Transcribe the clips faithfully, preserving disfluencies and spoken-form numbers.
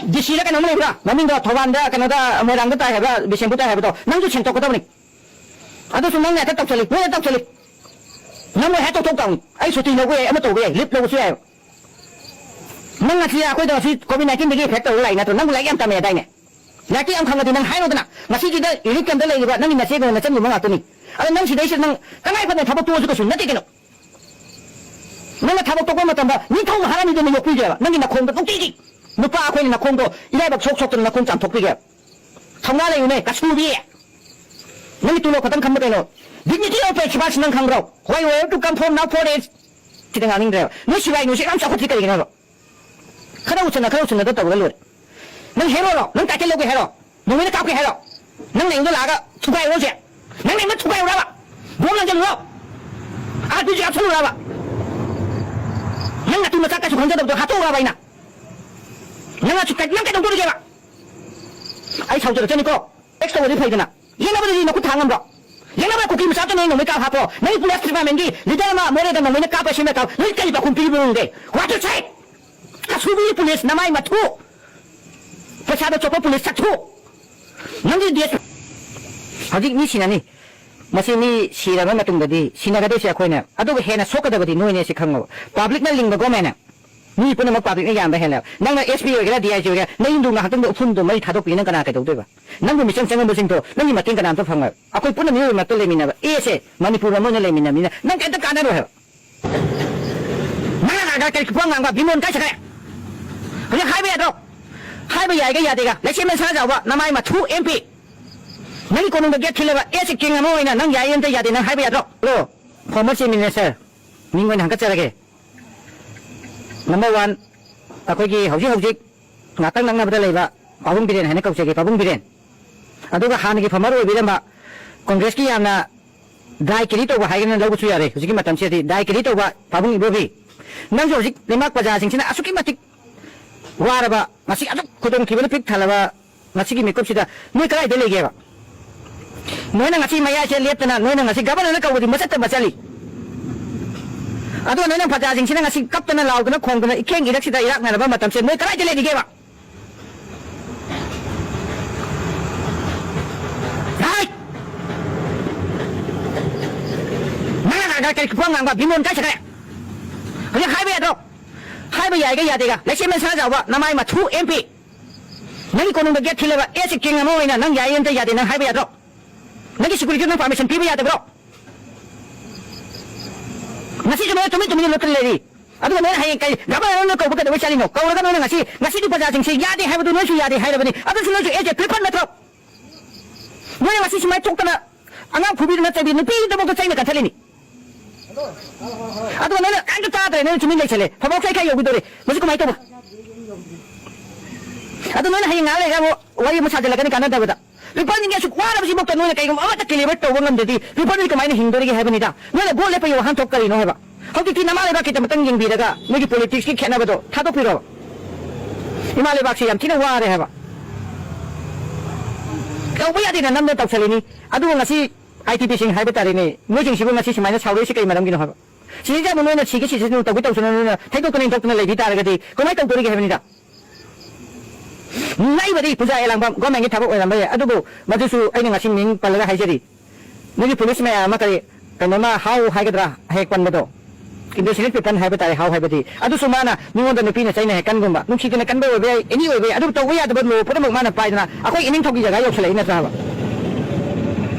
ꯗꯤ ꯁꯤꯗ ꯀꯩꯅꯣꯝ ꯂꯩꯕ꯭ꯔꯥ? ꯃꯃꯤꯡꯗꯣ ꯊꯧꯕꯥꯜꯗ, ꯀꯩꯅꯣꯗ, ꯃꯣꯏꯔꯥꯡꯗ ꯇꯥꯏ ꯍꯥꯏꯕ꯭ꯔꯥ, ꯕꯤꯁꯦꯝꯄꯨꯔ ꯇꯥꯏ ꯍꯥꯏꯕꯗꯣ? ꯅꯪꯁꯨ ꯁꯦꯡꯗꯣꯛꯀꯗꯕꯅꯤ꯫ ꯑꯗꯨꯁꯨ ꯅꯪꯅ ꯍꯦꯛꯇ ꯇꯧꯁꯜꯂꯤ, ꯅꯣꯏꯅ ꯇꯧꯁꯜꯂꯤ꯫ ꯅꯪ ꯃꯣꯏ ꯍꯦꯛ ꯇꯧꯊꯣꯛ ꯇꯧꯅꯤ꯫ ꯑꯩ ꯁꯨꯇꯤ ꯂꯧꯕ ꯌꯥꯏ, ꯑꯃ ꯇꯧꯕ ꯌꯥꯏ, ꯂꯤꯞ ꯂꯧꯕꯁꯨ ꯌꯥꯏ꯫ ꯅꯪ ꯉꯁꯤ ꯑꯩꯈꯣꯏꯗ ꯉꯁꯤ ꯀꯣꯚꯤꯗ ꯅꯥꯏꯟꯇꯤꯟꯗꯒꯤ ꯑꯦꯐꯦꯛ ꯇꯧꯔ ꯂꯥꯛꯏ ꯅꯠꯇ꯭ꯔꯣ? ꯅꯪꯕꯨ ꯂꯥꯏꯔꯤꯛ ꯌꯥꯝ ꯇꯝꯃꯦ ꯍꯥꯏꯗꯥꯏꯅꯦ? ꯂꯥꯏꯔꯤꯛꯇꯤ ꯌꯥꯝ ꯈꯪꯉꯗꯤ ꯅꯪ ꯍꯥꯏꯔꯣꯗꯅ, ꯉꯁꯤꯒꯤꯗ ꯔꯤꯂꯤꯐ ꯀꯦꯝꯗ ꯂꯩꯔꯤꯕ ꯅꯪꯒꯤ ꯅꯆꯦꯒ ꯅꯆꯟꯒꯨꯝꯕ ꯉꯥꯛꯇꯅꯤ꯫ ꯑꯗꯣ ꯅꯪ ꯁꯤꯗꯩꯁꯤꯗ ꯅꯪ ꯇꯉꯥꯏ ꯐꯗꯅ ꯊꯕꯛ ꯇꯣꯛꯑꯁꯨ ꯀꯩꯁꯨ ꯅꯠꯇꯦ ꯀꯩꯅꯣ꯫ ꯅꯪꯅ ꯊꯕꯛ ꯇꯣꯛꯄ ꯃꯇꯝꯗ ꯅꯤꯡꯊꯧ ꯃꯍꯥꯔꯥꯅꯤꯗꯨꯅ ꯌꯣꯛꯄꯤꯒꯦꯕ꯫ ꯅꯪꯒꯤ ꯅꯈꯣꯡꯗꯣ ꯅꯨꯡꯇꯤꯒꯤ ꯅꯨꯄꯥ ꯑꯩꯈꯣꯏꯅ ꯅꯈꯣꯡꯗꯣ ꯏꯔꯥꯏꯕꯛ ꯁꯣꯛ ꯁꯣꯛꯇꯅ ꯅꯈꯣꯡ ꯆꯥꯝꯊꯣꯛꯄꯤꯒꯦꯕ꯫ ꯊꯧꯅꯥ ꯂꯩꯌꯨꯅꯦ, ꯀꯁꯨꯕꯤ! ꯅꯪꯒꯤ ꯇꯨꯂꯣꯞ ꯈꯛꯇꯪ ꯈꯟꯕ ꯀꯩꯅꯣ? Dignity of principalꯁꯤ ꯅꯪ ꯈꯪꯕ꯭ꯔꯣ? Why we have to come from now for age? ꯁꯤꯗ ꯉꯥꯡꯅꯤꯡꯗ꯭ꯔꯦꯕ꯫ ꯅꯣꯏ ꯁꯤꯕꯥꯏ ꯅꯨꯡꯁꯤꯠ ꯌꯥꯝ ꯆꯥꯎꯈꯠꯇ꯭ꯔꯤ ꯀꯔꯤꯒꯤꯅꯣ ꯍꯥꯏꯕ? ꯈꯔ ꯎꯠꯁꯟꯅ, ꯈꯔ ꯎꯠꯁꯟꯅꯗ ꯇꯧꯔꯒ ꯂꯣꯏꯔꯦ꯫ ꯅꯪ ꯍꯦꯔꯣꯔꯣ? ꯅꯪ ꯇꯥꯏꯇꯜ ꯂꯧꯒꯦ ꯍꯥꯏꯔꯣ? ꯅꯣꯡꯃꯩꯅ ꯀꯥꯞꯀꯦ ꯍꯥꯏꯔꯣ? ꯅꯪ ꯅꯌꯨꯝꯗ ꯂꯥꯛꯑꯒ ꯊꯨꯒꯥꯏꯔꯨꯔꯣ ꯍꯧꯖꯤꯛ? ꯅꯪ ꯅꯌꯨꯝꯗ ꯊꯨꯒꯥꯏꯔꯨꯔꯕ? ꯕꯣꯝ ꯂꯪꯁꯤꯜꯂꯨꯔꯣ? ꯑꯥꯔ ꯄꯤ ꯖꯤ ꯀꯥꯞꯁꯜꯂꯨꯔꯕ? ꯅꯪ ꯅꯇꯨ ꯅꯆꯥ ꯀꯩꯁꯨ ꯈꯪꯖꯗꯕꯗꯣ ꯍꯥꯠꯇꯣꯛꯎꯔꯕ ꯑꯩꯅ? ꯅꯪ ꯑꯁꯨꯛ ꯀꯩ-, ꯅꯪ ꯀꯩꯗꯧꯗꯣꯔꯤꯒꯦꯕ? ꯑꯩ ꯁꯥꯎꯖꯔꯛꯆꯅꯤꯀꯣ꯫ ꯑꯦꯛꯁ ꯇꯧꯕꯗꯤ ꯐꯩꯗꯅ꯫ ꯌꯦꯡꯅꯕꯗꯗꯤ ꯅꯈꯨꯠ ꯊꯥꯡ ꯉꯝꯕ꯭ꯔꯣ? ꯌꯦꯡꯅꯕꯗ ꯀꯨꯀꯤ ꯃꯆꯥꯗꯨꯅ ꯅꯣꯡꯃꯩ ꯀꯥꯞ ꯍꯥꯞꯄ꯭ꯔꯣ? ꯅꯪꯒꯤ ꯄꯨꯂꯤꯁ ꯗꯤꯄꯥꯔꯠꯃꯦꯟꯒꯤ ꯂꯤꯗꯔ ꯑꯃ ꯃꯣꯔꯦꯗ ꯅꯣꯡꯃꯩꯅ ꯀꯥꯞꯄ ꯁꯤꯃ ꯀꯥꯞ-, ꯅꯣꯏ ꯀꯔꯤ ꯄꯥꯎꯈꯨꯝ ꯄꯤꯕ ꯉꯝꯗꯦ? What to say? ꯑꯁꯨꯕꯤ ꯄꯨꯂꯤꯁ ꯅꯃꯥꯏ ꯃꯊꯨ! ꯄꯩꯁꯥꯗ ꯆꯣꯞꯄ ꯄꯨꯂꯤꯁ ꯆꯠꯊꯨ! ꯅꯪꯒꯤ ꯗꯦꯁ-, ꯍꯧꯖꯤꯛ ꯃꯤ ꯁꯤꯅꯅꯤ꯫ ꯃꯁꯤ ꯃꯤ ꯁꯤꯔꯕ ꯃꯇꯨꯡꯗꯗꯤ ꯁꯤꯅꯒꯗꯣꯏꯁꯦ ꯑꯩꯈꯣꯏꯅ꯫ ꯑꯗꯨꯕꯨ ꯍꯦꯟꯅ ꯁꯣꯛꯀꯗꯕꯗꯤ ꯅꯣꯏꯅꯦ ꯁꯤ ꯈꯪꯉꯣ꯫ ꯄꯕ꯭ꯂꯤꯛꯅ ꯂꯤꯡꯕ ꯒꯣꯃꯦꯟꯅ꯫ ꯃꯤ ꯄꯨꯝꯅꯃꯛ ꯄꯕ꯭ꯂꯤꯛꯅ ꯌꯥꯝꯕ ꯍꯦꯜꯂꯦꯕ꯫ ꯅꯪꯅ ꯑꯦꯁ ꯄꯤ ꯑꯣꯏꯒꯦꯔꯥ, ꯗꯤ ꯑꯥꯏ ꯖꯤ ꯑꯣꯏꯒꯦꯔꯥ, ꯅꯌꯨꯝꯗꯣ ꯉꯥꯏꯍꯥꯛꯇꯪꯗ ꯎꯐꯨꯟꯗꯣ ꯃꯩ ꯊꯥꯗꯣꯛꯄꯤ, ꯅꯪ ꯀꯅꯥ ꯀꯩꯗꯧꯗꯣꯏꯕ? ꯅꯪꯕꯨ ꯃꯤꯆꯪ ꯆꯪꯉꯝꯕꯁꯤꯡꯗꯣ ꯅꯪꯒꯤ ꯃꯇꯦꯡ ꯀꯅꯥꯝꯇ ꯐꯪꯉꯣꯏ꯫ ꯑꯩꯈꯣꯏ ꯄꯨꯟꯅ ꯃꯤꯑꯣꯏꯕ ꯃꯔꯛꯇ ꯂꯩꯃꯤꯟꯅꯕ, ꯑꯦꯁꯦ ꯃꯅꯤꯄꯨꯔ ꯑꯃ ꯑꯣꯏꯅ ꯂꯩꯃꯤꯟꯅꯕꯅꯤꯅ ꯅꯪ ꯀꯩꯝꯇ ꯀꯥꯟꯅꯔꯣꯏ ꯍꯥꯏꯕ꯫ ꯅꯪꯅ ꯀꯔꯤ ꯈꯨꯄꯥꯡ ꯉꯥꯡꯕ? ꯕꯤꯃꯣꯟ ꯀꯥꯏ ꯆꯠꯈ꯭ꯔꯦ? ꯍꯧꯖꯤꯛ ꯍꯥꯏꯕ ꯌꯥꯗ꯭ꯔꯣ? ꯍꯥꯏꯕ ꯌꯥꯏꯒ ꯌꯥꯗꯦꯒ? ꯂꯩꯁꯦꯝꯕ ꯁꯥ ꯆꯥꯎꯕ ꯅꯃꯥꯏ ꯃꯊꯨ ꯑꯦꯝ ꯄꯤ꯫ ꯅꯪꯒꯤ ꯀꯣꯅꯨꯡꯗ ꯒꯦꯠ ꯈꯤꯜꯂꯒ ꯑꯦꯁ ꯀꯤꯡ ꯑꯃ ꯑꯣꯏꯅ ꯅꯪ ꯌꯥꯏ ꯑꯝꯇ ꯌꯥꯗꯦ, ꯅꯪ ꯍꯥꯏꯕ ꯌꯥꯗ꯭ꯔꯣ? ꯍꯜꯂꯣ, former Chief Minister, ꯃꯤꯡ ꯑꯣꯏꯅ ꯍꯪꯒꯠꯆꯔꯒꯦ꯫ Number one, ꯑꯩꯈꯣꯏꯒꯤ ꯍꯧꯖꯤꯛ ꯍꯧꯖꯤꯛ ꯉꯥꯛꯇꯪ ꯅꯛꯅꯕꯗ ꯂꯩꯕ ꯄꯥꯕꯨꯡ ꯕꯤꯔꯦꯟ ꯍꯥꯏꯅ ꯀꯧꯖꯒꯦ, ꯄꯥꯕꯨꯡ ꯕꯤꯔꯦꯟ꯫ ꯑꯗꯨꯒ ꯍꯥꯟꯅꯒꯤ former ꯑꯣꯏꯕꯤꯔꯝꯕ ꯀꯣꯡꯒ꯭ꯔꯦꯁꯀꯤ ꯌꯥꯝꯅ dry carry ꯇꯧꯕ ꯍꯥꯏꯒꯅ ꯂꯧꯕꯁꯨ ꯌꯥꯔꯦ, ꯍꯧꯖꯤꯛꯀꯤ ꯃꯇꯝꯁꯤꯗꯗꯤ dry carry ꯇꯧꯕ ꯄꯥꯕꯨꯡ ꯏꯕꯣꯕꯤ꯫ ꯅꯪꯁꯨ ꯍꯧꯖꯤꯛ ꯂꯩꯕꯥꯛ ꯄ꯭ꯔꯖꯥꯁꯤꯡꯁꯤꯅ ꯑꯁꯨꯛꯀꯤ ꯃꯇꯤꯛ ꯋꯥꯔꯕ, ꯉꯁꯤ ꯑꯗꯨꯛ ꯈꯨꯗꯣꯡꯊꯤꯕꯅ ꯄꯤꯛ ꯊꯜꯂꯕ ꯉꯁꯤꯒꯤ ꯃꯤꯀꯨꯞꯁꯤꯗ ꯅꯣꯏ ꯀꯗꯥꯏꯗ ꯂꯩꯒꯦꯕ? ꯅꯣꯏꯅ ꯉꯁꯤ ꯃꯌꯥꯏꯁꯦ ꯂꯦꯞꯇꯅ, ꯅꯣꯏꯅ ꯉꯁꯤ ꯒꯕꯔꯅꯔꯅ ꯀꯧꯕꯗꯤ ꯃꯆꯠꯇ ꯃꯆꯠꯂꯤ꯫ ꯑꯗꯨꯒ ꯅꯣꯏꯅ ꯄ꯭ꯔꯖꯥꯁꯤꯡꯁꯤꯅ ꯉꯁꯤ ꯀꯞꯇꯅ ꯂꯥꯎꯗꯅ ꯈꯣꯡꯗꯅ ꯏꯈꯦꯡ ꯏꯔꯛꯁꯤꯗ ꯏꯔꯥꯛꯅꯔꯕ ꯃꯇꯝꯁꯦ ꯅꯣꯏ ꯀꯗꯥꯏꯗ ꯂꯩꯔꯤꯒꯦꯕ? ꯀꯔꯤ ꯄꯨꯡ ꯉꯥꯡꯕ? ꯕꯤꯃꯣꯟ ꯀꯥꯏ ꯆꯠꯈ꯭ꯔꯦ? ꯍꯧꯖꯤꯛ ꯍꯥꯏꯕ ꯌꯥꯗ꯭ꯔꯣ? ꯍꯥꯏꯕ ꯌꯥꯏꯒ ꯌꯥꯗꯦꯒ? ꯂꯩꯁꯦꯝꯕ ꯁꯥ ꯆꯥꯎꯕ ꯅꯃꯥꯏ ꯃꯊꯨ ꯑꯦꯝ ꯄꯤ, ꯅꯪꯒꯤ ꯀꯣꯅꯨꯡꯗ ꯒꯦꯠ ꯊꯤꯜꯂꯕ ꯑꯦꯁ ꯀꯤꯡ ꯑꯃ ꯑꯣꯏꯅ ꯅꯪ ꯌꯥꯏ ꯑꯝꯇ ꯌꯥꯗꯦ ꯅꯪ ꯍꯥꯏꯕ ꯌꯥꯗ꯭ꯔꯣ? ꯅꯪꯒꯤ ꯁꯦꯀ꯭ꯌꯨꯔꯤꯇꯤꯗ ꯅꯪ ꯄꯥꯔꯃꯤꯁꯟ ꯄꯤꯕ ꯌꯥꯗꯕ꯭ꯔꯣ? ꯉꯁꯤꯁꯨ ꯅꯣꯏ ꯇꯨꯃꯤꯟ ꯇꯨꯃꯤꯟꯅ ꯂꯣꯠꯇꯅ ꯂꯩꯔꯤ꯫ ꯑꯗꯨꯒ ꯅꯣꯏꯅ ꯍꯌꯦꯡ ꯀꯩ ꯒꯚꯔꯅꯔꯅ ꯀꯧꯕ ꯀꯩꯗꯧꯕꯩ ꯆꯠꯂꯤꯅꯣ? ꯀꯧꯔꯒ ꯅꯣꯏꯅ ꯉꯁꯤ, ꯉꯁꯤꯗꯤ ꯄ꯭ꯔꯖꯥꯁꯤꯡꯁꯦ ꯌꯥꯗꯦ ꯍꯥꯏꯕꯗꯨ ꯅꯣꯏꯁꯨ ꯌꯥꯗꯦ ꯍꯥꯏꯔꯕꯅꯤ꯫ ꯑꯗꯨꯁꯨ ꯅꯣꯏꯁꯨ ꯑꯦꯁ ꯑꯦ ꯄ꯭ꯔꯤꯐꯟ ꯅꯠꯇ꯭ꯔꯣ? ꯅꯣꯏꯅ ꯉꯁꯤ ꯁꯨꯃꯥꯏꯅ ꯊꯣꯛꯇꯅ ꯑꯉꯥꯡ ꯐꯨꯕꯤꯗꯅ ꯆꯩꯕꯤ ꯅꯨꯄꯤꯒꯤꯗꯃꯛꯇ ꯆꯩꯅ ꯀꯟꯊꯠꯂꯤꯅꯤ꯫ ꯑꯗꯨꯒ ꯅꯣꯏꯅ ꯀꯔꯤꯝꯇ ꯇꯥꯗ꯭ꯔꯦ, ꯅꯣꯏꯅ ꯇꯨꯃꯤꯟ ꯂꯩꯁꯜꯂꯦ꯫ ꯐꯕꯥꯎ ꯁ꯭ꯋꯥꯏ ꯈꯔ ꯌꯧꯈꯤꯗꯣꯔꯦ꯫ ꯃꯁꯤ ꯀꯃꯥꯏꯅ ꯇꯧꯕ? ꯑꯗꯨ ꯅꯣꯏꯅ ꯍꯌꯦꯡ ꯉꯥꯏꯍꯥꯛ ꯂꯩꯔꯒ ꯑꯃꯨꯛ ꯋꯥꯔꯤ ꯑꯃ ꯁꯥꯖꯤꯜꯂꯛꯀꯅꯤ ꯀꯥꯟꯅꯗꯕꯗ꯫ ꯄꯤꯄꯜꯁꯤꯡꯒꯤ ꯑꯁꯨꯛ ꯋꯥꯔꯕꯁꯤꯐꯥꯎꯗ ꯅꯣꯏꯅ ꯀꯩꯒꯨꯝꯕ ꯑꯃꯠꯇ ꯀꯦꯂꯤꯕꯔ ꯇꯧꯕ ꯉꯝꯗ꯭ꯔꯗꯤ ꯄꯤꯄꯜꯗꯤ ꯀꯃꯥꯏꯅ ꯍꯤꯡꯗꯣꯔꯤꯒꯦ ꯍꯥꯏꯕꯅꯤꯗ꯫ ꯅꯣꯏꯅ ꯚꯣꯠ ꯂꯦꯞꯄꯒꯤ ꯋꯥꯍꯟꯊꯣꯛ ꯀꯔꯤꯅꯣ ꯍꯥꯏꯕ? ꯍꯧꯖꯤꯛꯇꯤ ꯅꯃꯥ ꯂꯩꯕꯥꯛꯀꯤꯗꯃꯛꯇꯪ ꯌꯦꯡꯕꯤꯔꯒ ꯅꯣꯏꯒꯤ ꯄꯣꯂꯤꯇꯤꯛꯁꯀꯤ ꯈꯦꯠꯅꯕꯗꯣ ꯊꯥꯗꯣꯛꯄꯤꯔꯣꯕ꯫ ꯏꯃꯥ ꯂꯩꯕꯥꯛꯁꯤ ꯌꯥꯝ ꯊꯤꯅ ꯋꯥꯔꯦ ꯍꯥꯏꯕ꯫ ꯇꯧꯕ ꯌꯥꯗꯦꯅ ꯅꯝꯗꯅ ꯇꯧꯁꯜꯂꯤꯅꯤ꯫ ꯑꯗꯨꯕꯨ ꯉꯁꯤ ꯑꯥꯏ ꯇꯤ ꯄꯤꯁꯤꯡ ꯍꯥꯏꯕ ꯇꯥꯔꯦꯅꯦ, ꯃꯣꯏꯁꯤꯡꯁꯤꯕꯨ ꯉꯁꯤ ꯁꯨꯃꯥꯏꯅ ꯁꯥꯎꯔꯛꯏꯁꯤ ꯀꯩ ꯃꯔꯝꯒꯤꯅꯣ ꯍꯥꯏꯕ? ꯁꯤꯗꯩꯗ ꯑꯃꯨꯛ ꯅꯣꯏꯅ ꯁꯤꯒꯦ ꯁꯤꯁꯅꯨ ꯇꯧꯒꯦ ꯇꯧꯁꯅꯨ ꯅꯣꯏꯅ ꯊꯩꯗꯣꯛꯇꯅ ꯏꯟꯊꯣꯛꯇꯅ ꯂꯩꯕꯤ ꯇꯥꯔꯒꯗꯤ ꯀꯃꯥꯏꯅ ꯇꯧꯗꯣꯔꯤꯒꯦ ꯍꯥꯏꯕꯅꯤꯗ꯫ ꯅꯛꯏꯕꯗꯤ ꯄꯨꯖꯥ ꯑꯦꯂꯥꯡꯕꯝ ꯒꯣꯔꯃꯦꯟꯒꯤ ꯊꯕꯛ ꯑꯣꯏꯔꯝꯕ ꯌꯥꯏ, ꯑꯗꯨꯕꯨ ꯃꯗꯨꯁꯨ ꯑꯩꯅ ꯉꯁꯤ ꯃꯤꯡ ꯄꯜꯂꯒ ꯍꯥꯏꯖꯔꯤ꯫ ꯅꯣꯏꯒꯤ ꯄꯨꯂꯤꯁ ꯃꯌꯥꯝ ꯑꯃ ꯀꯔꯤ, ꯀꯩꯅꯣꯃ ꯍꯥꯎ ꯍꯥꯏꯒꯗ꯭ꯔꯥ, ꯍꯦꯛ ꯄꯟꯕꯗꯣ, ꯏꯟꯗꯤꯖꯤꯅꯁ ꯄꯤꯄꯜ ꯍꯥꯏꯕ ꯇꯥꯔꯦ, ꯍꯥꯎ ꯍꯥꯏꯕꯗꯤ, ꯑꯗꯨꯁꯨ ꯃꯥꯅ ꯃꯤꯉꯣꯟꯗ ꯅꯨꯄꯤꯅ ꯆꯩꯅ ꯍꯦꯛ ꯀꯟꯒꯨꯝꯕ, ꯅꯨꯡꯁꯤꯗꯅ ꯀꯟꯕ ꯑꯣꯏꯕ ꯌꯥꯏ, ꯑꯦꯅꯤ ꯑꯣꯏꯕ ꯌꯥꯏ, ꯑꯗꯨꯕꯨ ꯇꯧꯕ ꯌꯥꯗꯕ ꯂꯣ ꯄꯨꯝꯅꯃꯛ ꯃꯥꯅ ꯄꯥꯏꯗꯅ ꯑꯩꯈꯣꯏ ꯏꯅꯤꯡꯊꯧꯒꯤ ꯖꯒꯥ ꯌꯧꯁꯜꯂꯛꯏ ꯅꯠꯇ꯭ꯔꯥ ꯍꯥꯏꯕ?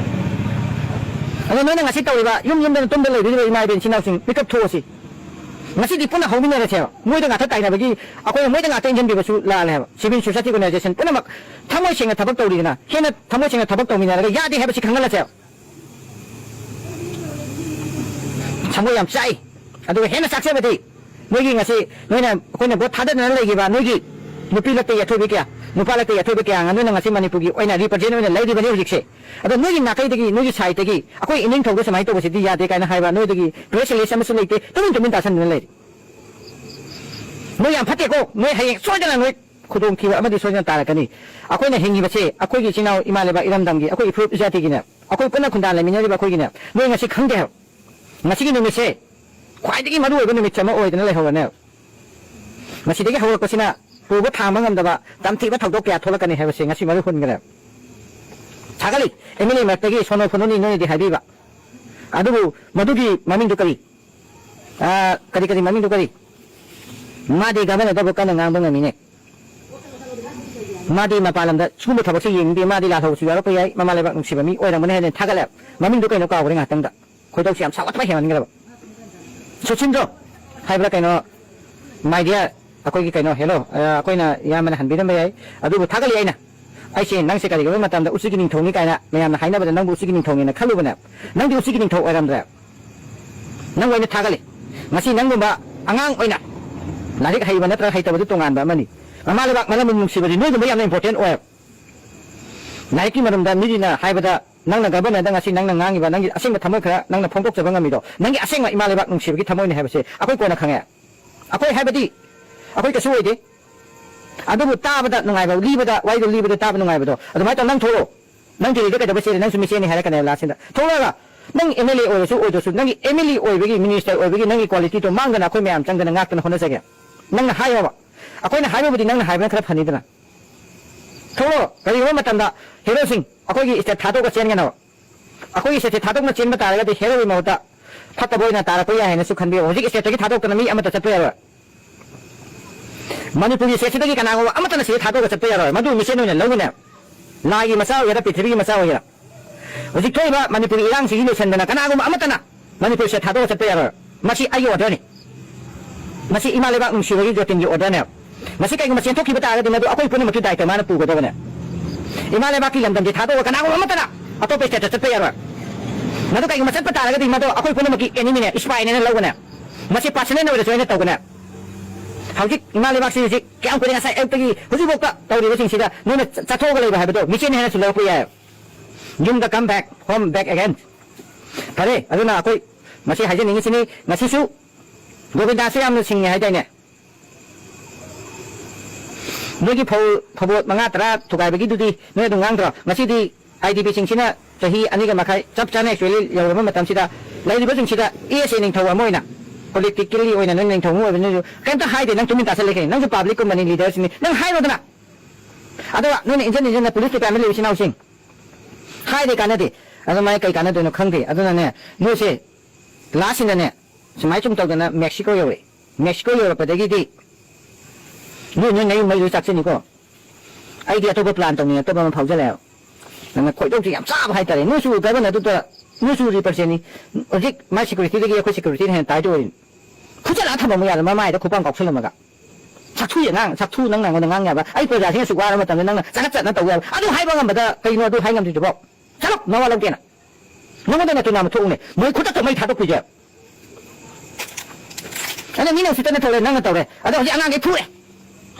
ꯑꯗꯣ ꯅꯣꯏꯅ ꯉꯁꯤ ꯇꯧꯔꯤꯕ ꯌꯨꯝ ꯌꯨꯝꯗꯅ ꯇꯨꯝꯗ ꯂꯩꯕꯤꯔꯤꯕ ꯏꯃꯥ ꯏꯕꯦꯟ ꯏꯆꯤꯟ ꯏꯅꯥꯎꯁꯤꯡ ꯃꯤꯀꯞ ꯊꯣꯛꯑꯁꯤ꯫ ꯉꯁꯤꯗꯤ ꯄꯨꯟꯅ ꯍꯧꯃꯤꯟꯅꯔꯁꯦꯕ꯫ ꯃꯣꯏꯗ ꯉꯥꯛꯇ ꯇꯥꯏꯅꯕꯒꯤ, ꯑꯩꯈꯣꯏꯅ ꯃꯣꯏꯗ ꯉꯥꯛꯇ ꯏꯟꯁꯤꯟꯕꯤꯕꯁꯨ ꯂꯥꯜꯂꯦ ꯍꯥꯏꯕ꯫ Civil society organization ꯄꯨꯝꯅꯃꯛ ꯊꯃꯣꯏ ꯁꯦꯡꯅ ꯊꯕꯛ ꯇꯧꯔꯤꯗꯅ, ꯍꯦꯟꯅ ꯊꯃꯣꯏ ꯁꯦꯡꯅ ꯊꯕꯛ ꯇꯧꯃꯤꯟꯅꯔꯒ ꯌꯥꯗꯦ ꯍꯥꯏꯕꯁꯤ ꯈꯪꯍꯜꯂꯁꯦꯕ꯫ ꯊꯃꯣꯏ ꯌꯥꯝ ꯆꯥꯛꯏ꯫ ꯑꯗꯨꯒ ꯍꯦꯟꯅ ꯆꯥꯛꯆꯕꯗꯤ ꯅꯣꯏꯒꯤ ꯉꯁꯤ ꯅꯣꯏꯅ ꯑꯩꯈꯣꯏꯅ ꯚꯣꯠ ꯊꯥꯗꯗꯅ ꯂꯩꯈꯤꯕ ꯅꯣꯏꯒꯤ ꯅꯨꯄꯤ ꯂꯛꯇ ꯌꯦꯠꯊꯣꯏꯕ ꯀꯌꯥ, ꯅꯨꯄꯥ ꯂꯛꯇ ꯌꯦꯠꯊꯣꯏꯕ ꯀꯌꯥ ꯅꯣꯏꯅ ꯉꯁꯤ ꯃꯅꯤꯄꯨꯔꯒꯤ ꯑꯣꯏꯅ ꯔꯤꯄ꯭ꯔꯖꯦꯟ ꯑꯣꯏꯅ ꯂꯩꯔꯤꯕꯅꯤ ꯍꯧꯖꯤꯛꯁꯦ꯫ ꯑꯗꯣ ꯅꯣꯏꯒꯤ ꯅꯥꯀꯩꯗꯒꯤ, ꯅꯣꯏꯒꯤ ꯁꯥꯏꯠꯇꯒꯤ ꯑꯩꯈꯣꯏ ꯏꯅꯤꯡꯊꯧꯗ ꯁꯨꯃꯥꯏꯅ ꯇꯧꯕꯁꯤꯗꯤ ꯌꯥꯗꯦ ꯀꯥꯏꯅ ꯍꯥꯏꯕ ꯅꯣꯏꯗꯒꯤ ꯄ꯭ꯔꯦꯁ ꯔꯤꯂꯤꯁ ꯑꯃꯁꯨ ꯂꯩꯇꯦ, ꯇꯨꯃꯤꯟ ꯇꯨꯃꯤꯟ ꯇꯥꯁꯟꯗꯨꯅ ꯂꯩꯔꯤ꯫ ꯅꯣꯏ ꯌꯥꯝ ꯐꯠꯇꯦꯀꯣ, ꯅꯣꯏ ꯍꯌꯦꯡ ꯁꯣꯏꯗꯅ ꯅꯣꯏ ꯈꯨꯗꯣꯡꯊꯤꯕ ꯑꯃꯗꯤ ꯁꯣꯏꯗꯅ ꯇꯥꯔꯛꯀꯅꯤ꯫ ꯑꯩꯈꯣꯏꯅ ꯍꯤꯡꯉꯤꯕꯁꯦ ꯑꯩꯈꯣꯏꯒꯤ ꯏꯆꯤꯟ ꯏꯅꯥꯎ ꯏꯃꯥ ꯂꯩꯕꯥꯛ ꯏꯔꯝꯗꯝꯒꯤ ꯑꯩꯈꯣꯏ ꯏꯐꯨꯔꯨꯞ ꯏꯖꯥꯇꯤꯒꯤꯅꯦ, ꯑꯩꯈꯣꯏ ꯄꯨꯟꯅ ꯈꯨꯟꯗꯥ ꯂꯩꯃꯤꯟꯅꯔꯤꯕ ꯑꯩꯈꯣꯏꯒꯤꯅꯦ, ꯅꯣꯏ ꯉꯁꯤ ꯈꯪꯗꯦ ꯍꯥꯏꯕ꯫ ꯉꯁꯤꯒꯤ ꯅꯨꯃꯤꯠꯁꯦ ꯈ꯭ꯋꯥꯏꯗꯒꯤ ꯃꯔꯨꯑꯣꯏꯕ ꯅꯨꯃꯤꯠꯁꯦ ꯑꯃ ꯑꯣꯏꯗꯅ ꯂꯩꯍꯧꯔꯅꯦꯕ꯫ ꯃꯁꯤꯗꯒꯤ ꯍꯧꯔꯛꯄꯁꯤꯅ ꯄꯨꯕ ꯊꯥꯡꯕ ꯉꯝꯗꯕ ꯇꯝꯊꯤꯕ ꯊꯧꯗꯣꯛ ꯀꯌꯥ ꯊꯣꯛꯂꯛꯀꯅꯤ ꯍꯥꯏꯕꯁꯦ ꯉꯁꯤ ꯃꯔꯨ ꯍꯨꯟꯈ꯭ꯔꯦ꯫ ꯁꯥꯒꯠꯂꯤ꯫ ꯑꯦꯝ ꯑꯦꯜ ꯑꯦ ꯃꯔꯛꯇꯒꯤ ꯁꯣꯅꯣ ꯐꯨꯅꯣꯅꯤ ꯅꯣꯏꯅꯗꯤ ꯍꯥꯏꯕꯤꯕ꯫ ꯑꯗꯨꯕꯨ ꯃꯗꯨꯒꯤ ꯃꯃꯤꯡꯗꯨ ꯀꯔꯤ? ꯑꯥ, ꯀꯔꯤ, ꯀꯔꯤ ꯃꯃꯤꯡꯗꯨ ꯀꯔꯤ? ꯃꯥꯗꯤ ꯒꯚꯔꯅꯔꯗꯕꯨ ꯀꯟꯅ ꯉꯥꯡꯕ ꯉꯝꯃꯤꯅꯦ꯫ ꯃꯥꯗꯤ ꯃꯄꯥꯟ ꯂꯝꯗ ꯁꯤꯒꯨꯝꯕ ꯊꯕꯛꯁꯦ ꯌꯦꯡꯅꯤꯡꯗꯦ, ꯃꯥꯗꯤ ꯂꯥꯜꯍꯧꯕꯁꯨ ꯌꯥꯎꯔꯛꯄ ꯌꯥꯏ, ꯃꯃꯥ ꯂꯩꯕꯥꯛ ꯅꯨꯡꯁꯤꯕ ꯃꯤ ꯑꯣꯏꯔꯝꯒꯅꯤ ꯍꯥꯏꯅ ꯊꯥꯒꯠꯂꯦ꯫ ꯃꯃꯤꯡꯗꯨ ꯀꯩꯅꯣ ꯀꯥꯎꯈ꯭ꯔꯦ ꯉꯥꯏꯍꯥꯛꯇꯪꯗ꯫ ꯈꯣꯏꯗꯧꯁꯦ ꯌꯥꯝ ꯁꯥꯎꯒꯠꯄ ꯍꯦꯟꯃꯟꯈ꯭ꯔꯕ꯫ ꯁꯨꯁꯤꯟꯗ꯭ꯔꯣ ꯍꯥꯏꯕ꯭ꯔꯥ ꯀꯩꯅꯣ, my dear, ꯑꯩꯈꯣꯏꯒꯤ ꯀꯩꯅꯣ, hello, ꯑ, ꯑꯩꯈꯣꯏꯅ ꯏꯌꯥꯝꯕꯅ ꯍꯟꯕꯤꯔꯝꯕ ꯌꯥꯏ, ꯑꯗꯨꯕꯨ ꯊꯥꯒꯠꯂꯤ ꯑꯩꯅ꯫ ꯑꯩꯁꯦ ꯅꯪꯁꯦ ꯀꯔꯤꯒꯨꯝꯕ ꯃꯇꯝꯗ ꯎꯆꯤꯒꯤ ꯅꯤꯡꯊꯧꯅꯤ ꯀꯥꯏꯅ ꯃꯌꯥꯝꯅ ꯍꯥꯏꯅꯕꯗ ꯅꯪꯕꯨ ꯎꯆꯤꯒꯤ ꯅꯤꯡꯊꯧꯅꯦꯅ ꯈꯜꯂꯨꯕꯅꯦ꯫ ꯅꯪꯗꯤ ꯎꯆꯤꯒꯤ ꯅꯤꯡꯊꯧ ꯑꯣꯏꯔꯝꯗ꯭ꯔꯦ꯫ ꯅꯪꯕꯨ ꯑꯩꯅ ꯊꯥꯒꯠꯂꯤ꯫ ꯉꯁꯤ ꯅꯪꯒꯨꯝꯕ ꯑꯉꯥꯡ ꯑꯣꯏꯅ ꯂꯥꯏꯔꯤꯛ ꯍꯩꯕ ꯅꯠꯇ꯭ꯔꯒ ꯍꯩꯇꯕꯗꯨ ꯇꯣꯉꯥꯟꯕ ꯑꯃꯅꯤ꯫ ꯃꯃꯥ ꯂꯩꯕꯥꯛ ꯃꯔꯝ ꯅꯨꯡꯁꯤꯕꯗꯤ ꯅꯣꯏꯒꯨꯝꯕ ꯌꯥꯝꯅ important ꯑꯣꯏꯌꯦꯕ꯫ ꯂꯥꯏꯔꯤꯛꯀꯤ ꯃꯔꯝꯗ ꯃꯤꯒꯤꯅ ꯍꯥꯏꯕꯗ ꯅꯪꯅ ꯒꯚꯔꯅꯔꯗ ꯉꯁꯤ ꯅꯪꯅ ꯉꯥꯡꯉꯤꯕ ꯅꯪꯒꯤ ꯑꯁꯦꯡꯕ ꯊꯃꯣꯏ ꯈꯔ ꯅꯪꯅ ꯐꯣꯡꯗꯣꯛꯆꯕ ꯉꯝꯃꯤꯗꯣ, ꯅꯪꯒꯤ ꯑꯁꯦꯡꯕ ꯏꯃꯥ ꯂꯩꯕꯥꯛ ꯅꯨꯡꯁꯤꯕꯒꯤ ꯊꯃꯣꯏꯅꯤ ꯍꯥꯏꯕꯁꯦ ꯑꯩꯈꯣꯏ ꯀꯣꯟꯅ ꯈꯪꯉꯦ꯫ ꯑꯩꯈꯣꯏ ꯍꯥꯏꯕꯗꯤ ꯑꯩꯈꯣꯏ ꯀꯩꯁꯨ ꯑꯣꯏꯗꯦ, ꯑꯗꯨꯕꯨ ꯇꯥꯕꯗ ꯅꯨꯡꯉꯥꯏꯕ, ꯂꯤꯕꯗ, ꯋꯥꯔꯤꯗꯣ ꯂꯤꯕꯗ ꯇꯥꯕ ꯅꯨꯡꯉꯥꯏꯕꯗꯣ ꯑꯗꯨꯃꯥꯏꯅ ꯇꯧ꯫ ꯅꯪ ꯊꯣꯛꯂꯛꯑꯣ, ꯅꯪ ꯗꯤꯜꯂꯤꯗ ꯀꯩꯗꯧꯕ ꯆꯦꯜꯂꯤ? ꯅꯪꯁꯨ ꯃꯤꯆꯦꯜꯅꯤ ꯍꯥꯏꯔꯛꯀꯅꯦꯕ ꯂꯥꯁꯁꯤꯗ꯫ ꯊꯣꯛꯂꯛꯑꯒ ꯅꯪ ꯑꯦꯝ ꯑꯦꯜ ꯑꯦ ꯑꯣꯏꯔꯁꯨ ꯑꯣꯏꯗ꯭ꯔꯁꯨ, ꯅꯪꯒꯤ ꯑꯦꯝ ꯑꯦꯜ ꯑꯦ ꯑꯣꯏꯕꯒꯤ, ꯃꯤꯅꯤꯁꯇꯔ ꯑꯣꯏꯕꯒꯤ ꯅꯪꯒꯤ ꯀ꯭ꯋꯥꯂꯤꯇꯤꯗꯣ ꯃꯥꯡꯗꯅ ꯑꯩꯈꯣꯏ ꯃꯌꯥꯝ ꯆꯪꯗꯅ ꯉꯥꯛꯇꯅ ꯍꯣꯠꯅꯖꯒꯦ꯫ ꯅꯪꯅ ꯍꯥꯏꯌꯣꯕ꯫ ꯑꯩꯈꯣꯏꯅ ꯍꯥꯏꯕꯕꯨꯗꯤ ꯅꯪꯅ ꯍꯥꯏꯕꯅ ꯈꯔ ꯐꯅꯤꯗꯅ꯫ ꯊꯣꯛꯂꯛꯑꯣ꯫ ꯀꯔꯤꯒꯨꯝꯕ ꯃꯇꯝꯗ ꯍꯦꯔꯣꯁꯤꯡ ꯑꯩꯈꯣꯏꯒꯤ ꯁ꯭ꯇꯦꯠ ꯊꯥꯗꯣꯛꯑꯒ ꯆꯦꯟꯒꯅꯕ꯫ ꯑꯩꯈꯣꯏꯒꯤ ꯁ꯭ꯇꯦꯠꯁꯦ ꯊꯥꯗꯣꯛꯅ ꯆꯦꯟꯕ ꯇꯥꯔꯒꯗꯤ ꯍꯦꯔꯣꯒꯤ ꯃꯍꯨꯠꯇ ꯐꯠꯇꯕ ꯑꯣꯏꯅ ꯇꯥꯔꯛꯄ ꯌꯥꯏ ꯍꯥꯏꯅꯁꯨ ꯈꯟꯕꯤꯌꯨ꯫ ꯍꯧꯖꯤꯛ ꯁ꯭ꯇꯦꯠꯇꯒꯤ ꯊꯥꯗꯣꯛꯇꯅ ꯃꯤ ꯑꯃꯠꯇ ꯆꯠꯄ ꯌꯥꯔꯣꯏ꯫ ꯃꯅꯤꯄꯨꯔꯒꯤ ꯁ꯭ꯇꯦꯠꯁꯤꯗꯒꯤ ꯀꯅꯥꯒꯨꯝꯕ ꯑꯃꯠꯇꯅ ꯁꯤꯗ ꯊꯥꯗꯣꯛꯑꯒ ꯆꯠꯄ ꯌꯥꯔꯣꯏ꯫ ꯃꯗꯨ ꯃꯤꯆꯦꯟ ꯑꯣꯏꯅ ꯂꯧꯒꯅꯦ꯫ ꯂꯥꯏꯒꯤ ꯃꯆꯥ ꯑꯣꯏꯒꯦꯔꯥ, ꯄ꯭ꯔꯤꯊꯤꯕꯤꯒꯤ ꯃꯆꯥ ꯑꯣꯏꯒꯦꯔꯥ꯫ ꯍꯧꯖꯤꯛ ꯊꯣꯛꯏꯕ ꯃꯅꯤꯄꯨꯔꯒꯤ ꯏꯔꯥꯡꯁꯤꯒꯤ ꯂꯣꯏꯁꯤꯟꯗꯅ ꯀꯅꯥꯒꯨꯝꯕ ꯑꯃꯠꯇꯅ ꯃꯅꯤꯄꯨꯔꯁꯦ ꯊꯥꯗꯣꯛꯑ ꯆꯠꯄ ꯌꯥꯔꯣꯏ꯫ ꯃꯁꯤ ꯑꯩꯒꯤ orderꯅꯤ꯫ ꯃꯁꯤ ꯏꯃꯥ ꯂꯩꯕꯥꯛ ꯅꯨꯡꯁꯤꯕꯒꯤ ꯖꯣꯇꯤꯟꯒꯤ orderꯅꯦꯕ꯫ ꯃꯁꯤ ꯀꯩꯒꯨꯝꯕ ꯆꯦꯟꯊꯣꯛꯈꯤꯕ ꯇꯥꯔꯒꯗꯤ ꯃꯗꯨ ꯑꯩꯈꯣꯏ ꯄꯨꯝꯅꯃꯛꯀꯤ ꯗꯥꯏꯇ꯭ꯋ ꯃꯥꯅ ꯄꯨꯒꯗꯕꯅꯦ꯫ ꯏꯃꯥ ꯂꯩꯕꯥꯛꯀꯤ ꯂꯝꯗꯝꯁꯦ ꯊꯥꯗꯣꯛꯑꯒ ꯀꯅꯥꯒꯨꯝꯕ ꯑꯃꯠꯇꯅ ꯑꯇꯣꯞꯄ stateꯇ ꯆꯠꯄ ꯌꯥꯔꯣꯏ꯫ ꯃꯗꯨ ꯀꯩꯒꯨꯝꯕ ꯆꯠꯄ ꯇꯥꯔꯒꯗꯤ ꯃꯗꯨ ꯑꯩꯈꯣꯏ ꯄꯨꯝꯅꯃꯛꯀꯤ enemyꯅꯦ, spyꯅꯦꯅ ꯂꯧꯒꯅꯦ꯫ ꯃꯁꯤ personal ꯑꯣꯏꯔꯁꯨ ꯑꯩꯅ ꯇꯧꯒꯅꯦ꯫ ꯍꯧꯖꯤꯛ ꯏꯃꯥ ꯂꯩꯕꯥꯛꯁꯤ ꯍꯧꯖꯤꯛ ꯀꯌꯥꯝ ꯀꯨꯏꯔꯦ ꯉꯁꯥꯏ ꯑꯌꯨꯛꯇꯒꯤ ꯍꯧꯖꯤꯛꯐꯥꯎꯗ ꯇꯧꯔꯤꯕꯁꯤꯡꯁꯤꯗ ꯅꯣꯏꯅ ꯆ-, ꯆꯠꯊꯣꯛꯑꯒ ꯂꯩꯕ ꯍꯥꯏꯕꯗꯣ ꯃꯤꯆꯦꯟꯅꯤ ꯍꯥꯏꯅꯁꯨ ꯂꯧꯔꯛꯄ ꯌꯥꯏ꯫ ꯌꯨꯝꯗ come back, home back again꯫ ꯐꯔꯦ, ꯑꯗꯨꯅ ꯑꯩꯈꯣꯏ ꯃꯁꯤ ꯍꯥꯏꯖꯅꯤꯡꯉꯤꯁꯤꯅꯤ꯫ ꯉꯁꯤꯁꯨ ꯒꯣꯕꯤꯟꯗꯥꯁꯦ ꯌꯥꯝꯅ ꯁꯤꯡꯉꯦ ꯍꯥꯏꯗꯥꯏꯅꯦ? ꯅꯣꯏꯒꯤ ꯐꯧ, ꯐꯧꯕꯣꯠ ꯃꯉꯥ ꯇꯔꯥ ꯊꯨꯒꯥꯏꯕꯒꯤꯗꯨꯗꯤ ꯅꯣꯏ ꯑꯗꯨꯝ ꯉꯥꯡꯗ꯭ꯔꯣ? ꯉꯁꯤꯗꯤ ꯑꯥꯏ ꯗꯤ ꯕꯤꯁꯤꯡꯁꯤꯅ ꯆꯍꯤ ꯑꯅꯤꯒ ꯃꯈꯥꯏ ꯆꯞ ꯆꯥꯅ actually ꯌꯧꯔꯕ ꯃꯇꯝꯁꯤꯗ ꯂꯩꯔꯤꯕꯁꯤꯡꯁꯤꯗ ꯑꯦ ꯑꯦꯁ ꯑꯦ ꯅꯤꯡꯊꯧ ꯑꯃ ꯑꯣꯏꯅ, politically ꯑꯣꯏꯅ ꯅꯣꯏ ꯅꯤꯡꯊꯧ ꯑꯃ ꯑꯣꯏꯕꯅꯤꯅꯁꯨ ꯀꯩꯝꯇ ꯍꯥꯏꯗꯦ꯫ ꯅꯪ ꯇꯨꯃꯤꯟ ꯇꯥꯁꯜꯂꯦ ꯀꯩꯅꯣ? ꯅꯪꯁꯨ publicꯀꯨꯝꯕꯅꯤ, leaderꯁꯤꯅꯤ, ꯅꯪ ꯍꯥꯏꯔꯣꯗꯅ꯫ ꯑꯗꯨꯒ ꯅꯣꯏꯅ ꯏꯟꯖꯟ ꯏꯟꯖꯟꯅ police department ꯂꯩꯕ ꯏꯆꯤꯟ ꯏꯅꯥꯎꯁꯤꯡ ꯍꯥꯏꯗꯦ ꯀꯥꯟꯅꯗꯦ꯫ ꯑꯗꯨꯃꯥꯏꯅ ꯀꯩ ꯀꯥꯟꯅꯗꯣꯏꯅꯣ ꯈꯪꯗꯦ꯫ ꯑꯗꯨꯅꯅꯦ, ꯅꯣꯏꯁꯦ ꯂꯥꯁꯁꯤꯅꯅꯦ, ꯁꯨꯃꯥꯏꯅ ꯁꯨꯝ ꯇꯧꯗꯅ ꯃꯦꯛꯁꯤꯀꯣ ꯌꯧꯔꯛꯑꯦ꯫ ꯃꯦꯛꯁꯤꯀꯣ ꯌꯧꯔꯛꯄꯗꯒꯤꯗꯤ ꯅꯣꯏ, ꯅꯣꯏ ꯅꯌꯨꯝ ꯃꯩ ꯂꯣꯏ ꯆꯥꯛꯆꯅꯤꯀꯣ꯫ ꯑꯩꯗꯤ ꯑꯇꯣꯞꯄ ꯄ꯭ꯂꯥꯟ ꯇꯧꯅꯤꯡꯉꯛꯇꯕ ꯑꯃ ꯐꯥꯎꯖꯜꯂꯛꯑꯦꯕ꯫ ꯅꯪꯅ ꯈꯣꯏꯗꯧꯁꯦ ꯌꯥꯝ ꯆꯥꯕ ꯍꯥꯏꯇꯥꯔꯦ꯫ ꯅꯣꯏꯁꯨ ꯒꯚꯔꯅꯔꯗꯨꯗ, ꯅꯣꯏꯁꯨ ꯔꯤꯄ꯭ꯔꯖꯦꯟꯅꯤ꯫ ꯍꯧꯖꯤꯛ ꯃꯥꯏ ꯁꯦꯀ꯭ꯌꯨꯔꯤꯇꯤꯗꯒꯤ ꯑꯩꯈꯣꯏ ꯁꯦꯀ꯭ꯌꯨꯔꯤꯇꯤꯅ ꯍꯦꯟꯅ ꯇꯥꯏꯠ ꯑꯣꯏꯔꯤꯅꯤ꯫ ꯐꯨꯆꯜꯂꯒ ꯊꯝꯃꯝꯃꯨ ꯌꯥꯗ꯭ꯔꯣ, ꯃꯃꯥꯏꯗ ꯈꯨꯄꯥꯡ ꯀꯥꯎꯁꯜꯂꯝꯃꯒ? ꯁꯛꯊꯨ ꯑꯉꯥꯡ, ꯁꯛꯊꯨ ꯅꯪ, ꯅꯉꯣꯟꯗ ꯉꯥꯡ ꯌꯥꯕ? ꯑꯩ ꯄ꯭ꯔꯖꯥꯁꯤꯡ ꯑꯁꯨꯛ ꯋꯥꯔ ꯃꯇꯝꯗ ꯅꯪꯅ ꯆꯒꯠ ꯆꯠꯅ ꯇꯧ ꯌꯥꯕ? ꯑꯗꯨ ꯍꯥꯏꯕ ꯉꯝꯕꯗ ꯀꯩꯅꯣ ꯑꯗꯨ ꯍꯥꯏ ꯉꯝꯗ꯭ꯔꯤꯗꯨꯕꯣ? ꯆꯠꯂꯣ, ꯅꯋꯥ ꯂꯧꯗꯦꯅ꯫ ꯅꯉꯣꯟꯗ ꯅꯠꯇꯦ ꯅꯥꯃ ꯊꯣꯛꯎꯅꯦ꯫ ꯃꯣꯏ ꯈꯨꯗꯛꯇ ꯃꯩ ꯊꯥꯗꯣꯛꯄꯤꯒꯦ꯫ ꯑꯗꯣ ꯃꯤꯅ ꯎꯁꯤꯠꯇꯅ ꯇꯧꯔꯦ, ꯅꯪꯅ ꯇꯧꯔꯦ꯫ ꯑꯗꯣ ꯍꯧꯖꯤꯛ ꯑꯉꯥꯡꯈꯩ ꯐꯨꯔꯦ꯫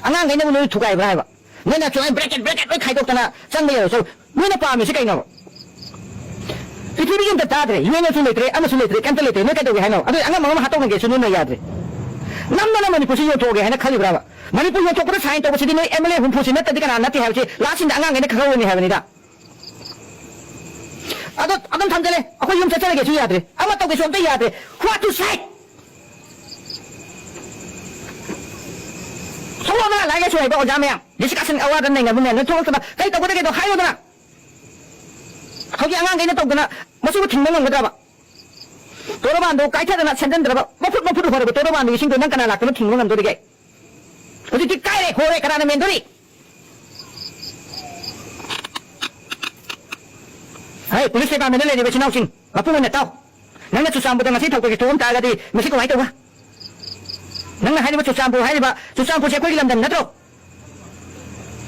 ꯑꯉꯥꯡꯈꯩꯅꯕꯨ ꯅꯣꯏ ꯊꯨꯒꯥꯏꯕ꯭ꯔꯥ ꯍꯥꯏꯕ? ꯅꯣꯏꯅ ꯁꯨꯃꯥꯏꯅ ꯕ꯭ꯔꯦꯀꯦꯠ, ꯕ꯭ꯔꯦꯀꯦꯠ ꯂꯣꯏ ꯈꯥꯏꯗꯣꯛꯇꯅ ꯆꯪꯕ ꯌꯥꯔꯣꯏ꯫ ꯆꯧ, ꯅꯣꯏꯅ ꯄꯥꯝꯃꯤꯁꯤ ꯀꯩꯅꯣꯕ? ꯄ꯭ꯔꯤꯊꯤꯕꯤꯒꯤ ꯑꯝꯇ ꯇꯥꯗ꯭ꯔꯦ, ꯌꯨ ꯑꯦꯟ ꯑꯣꯁꯨ ꯂꯩꯇ꯭ꯔꯦ, ꯑꯃꯁꯨ ꯂꯩꯇ꯭ꯔꯦ, ꯀꯩꯝꯇ ꯂꯩꯇ꯭ꯔꯦ꯫ ꯅꯣꯏ ꯀꯩꯗꯧꯒꯦ ꯍꯥꯏꯅꯣ? ꯑꯗꯨ ꯑꯉꯝ ꯑꯉꯝ ꯍꯥꯠꯇꯣꯛꯅꯒꯦꯁꯨ ꯅꯣꯏꯅ ꯌꯥꯗ꯭ꯔꯦ꯫ ꯅꯝꯗꯅ ꯃꯅꯤꯄꯨꯔꯁꯤ ꯌꯣꯟꯊꯣꯛꯑꯒꯦ ꯍꯥꯏꯅ ꯈꯜꯂꯤꯕ꯭ꯔꯥꯕ? ꯃꯅꯤꯄꯨꯔ ꯌꯣꯟꯊꯣꯛꯄꯗ ꯁꯥꯏꯟ ꯇꯧꯕꯁꯤꯗꯤ ꯅꯣꯏ ꯑꯦꯝ ꯑꯦꯜ ꯑꯦ ꯍꯨꯝꯐꯨꯁꯤ ꯅꯠꯇꯗꯤ ꯀꯅꯥ ꯅꯠꯇꯦ ꯍꯥꯏꯕꯁꯤ ꯂꯥꯁ ꯁꯤꯟꯗ ꯑꯉꯥꯡꯈꯩꯅ ꯈꯪꯍꯧꯔꯅꯤ ꯍꯥꯏꯕꯅꯤꯗ꯫ ꯑꯗꯣ ꯑꯗꯨꯝ ꯊꯝꯖꯜꯂꯦ꯫ ꯑꯩꯈꯣꯏ ꯌꯨꯝ ꯆꯠꯆꯔꯒꯦꯁꯨ ꯌꯥꯗ꯭ꯔꯦ, ꯑꯃ ꯇꯧꯒꯦꯁꯨ ꯑꯝꯇ ꯌꯥꯗ꯭ꯔꯦ꯫ What to say? ꯊꯣꯛꯂꯛꯑꯣꯗꯅ, ꯂꯥꯏꯔꯤꯛ ꯂꯥꯏꯁꯨ ꯍꯩꯕ ꯑꯣꯖꯥ ꯃꯌꯥꯝ, ꯗꯤꯁꯀꯁꯟ ꯑꯋꯥꯔꯗ ꯅꯩꯅꯕ ꯃꯌꯥꯝ, ꯅꯣꯏ ꯊꯣꯛꯂꯛꯇꯅ ꯀꯩ ꯇꯧꯒꯗꯒꯦꯗꯣ ꯍꯥꯏꯌꯣꯗꯅ꯫ ꯍꯧꯖꯤꯛ ꯑꯉꯥꯡꯈꯩꯅ ꯇꯧꯗꯅ ꯃꯁꯤꯕꯨ ꯊꯤꯡꯕ ꯉꯝꯒꯗ꯭ꯔꯕ? ꯇꯣꯔꯕꯥꯟꯗꯣ ꯀꯥꯏꯊꯗꯅ ꯁꯦꯝꯖꯤꯟꯗ꯭ꯔꯕ, ꯃꯐꯨꯠ ꯃꯐꯨꯠ ꯍꯣꯔꯕ ꯇꯣꯔꯕꯥꯟꯗꯣ ꯏꯁꯤꯡꯗꯣ ꯅꯪ ꯀꯅꯥ ꯂꯥꯛꯇꯅ ꯊꯤꯡꯕ ꯉꯝꯗꯣꯔꯤꯒꯦ? ꯍꯧꯖꯤꯛꯇꯤ ꯀꯥꯏꯔꯦ, ꯍꯣꯔꯦ, ꯀꯅꯥꯅ ꯃꯦꯟꯗꯣꯔꯤ? ꯍꯩ, ꯄꯨꯂꯤꯁ ꯗꯤꯄꯥꯔꯠꯃꯦꯟꯗ ꯂꯩꯔꯤꯕ ꯏꯆꯤꯟ ꯏꯅꯥꯎꯁꯤꯡ, ꯃꯄꯨꯡ ꯑꯣꯏꯅ ꯇꯥꯎ꯫ ꯅꯪꯅ ꯆꯨꯔꯆꯥꯟꯄꯨꯔꯗ ꯉꯁꯤ ꯊꯧꯗꯣꯛꯁꯦ ꯊꯣꯛꯑꯝ ꯇꯥꯔꯒꯗꯤ ꯃꯁꯤ ꯀꯃꯥꯏꯅ ꯇꯧꯕ? ꯅꯪꯅ ꯍꯥꯏꯔꯤꯕ ꯆꯨꯔꯆꯥꯟꯄꯨꯔ ꯍꯥꯏꯔꯤꯕ, ꯆꯨꯔꯆꯥꯟꯄꯨꯔꯁꯦ ꯑꯩꯈꯣꯏꯒꯤ ꯂꯝꯗꯝ ꯅꯠꯇ꯭ꯔꯣ?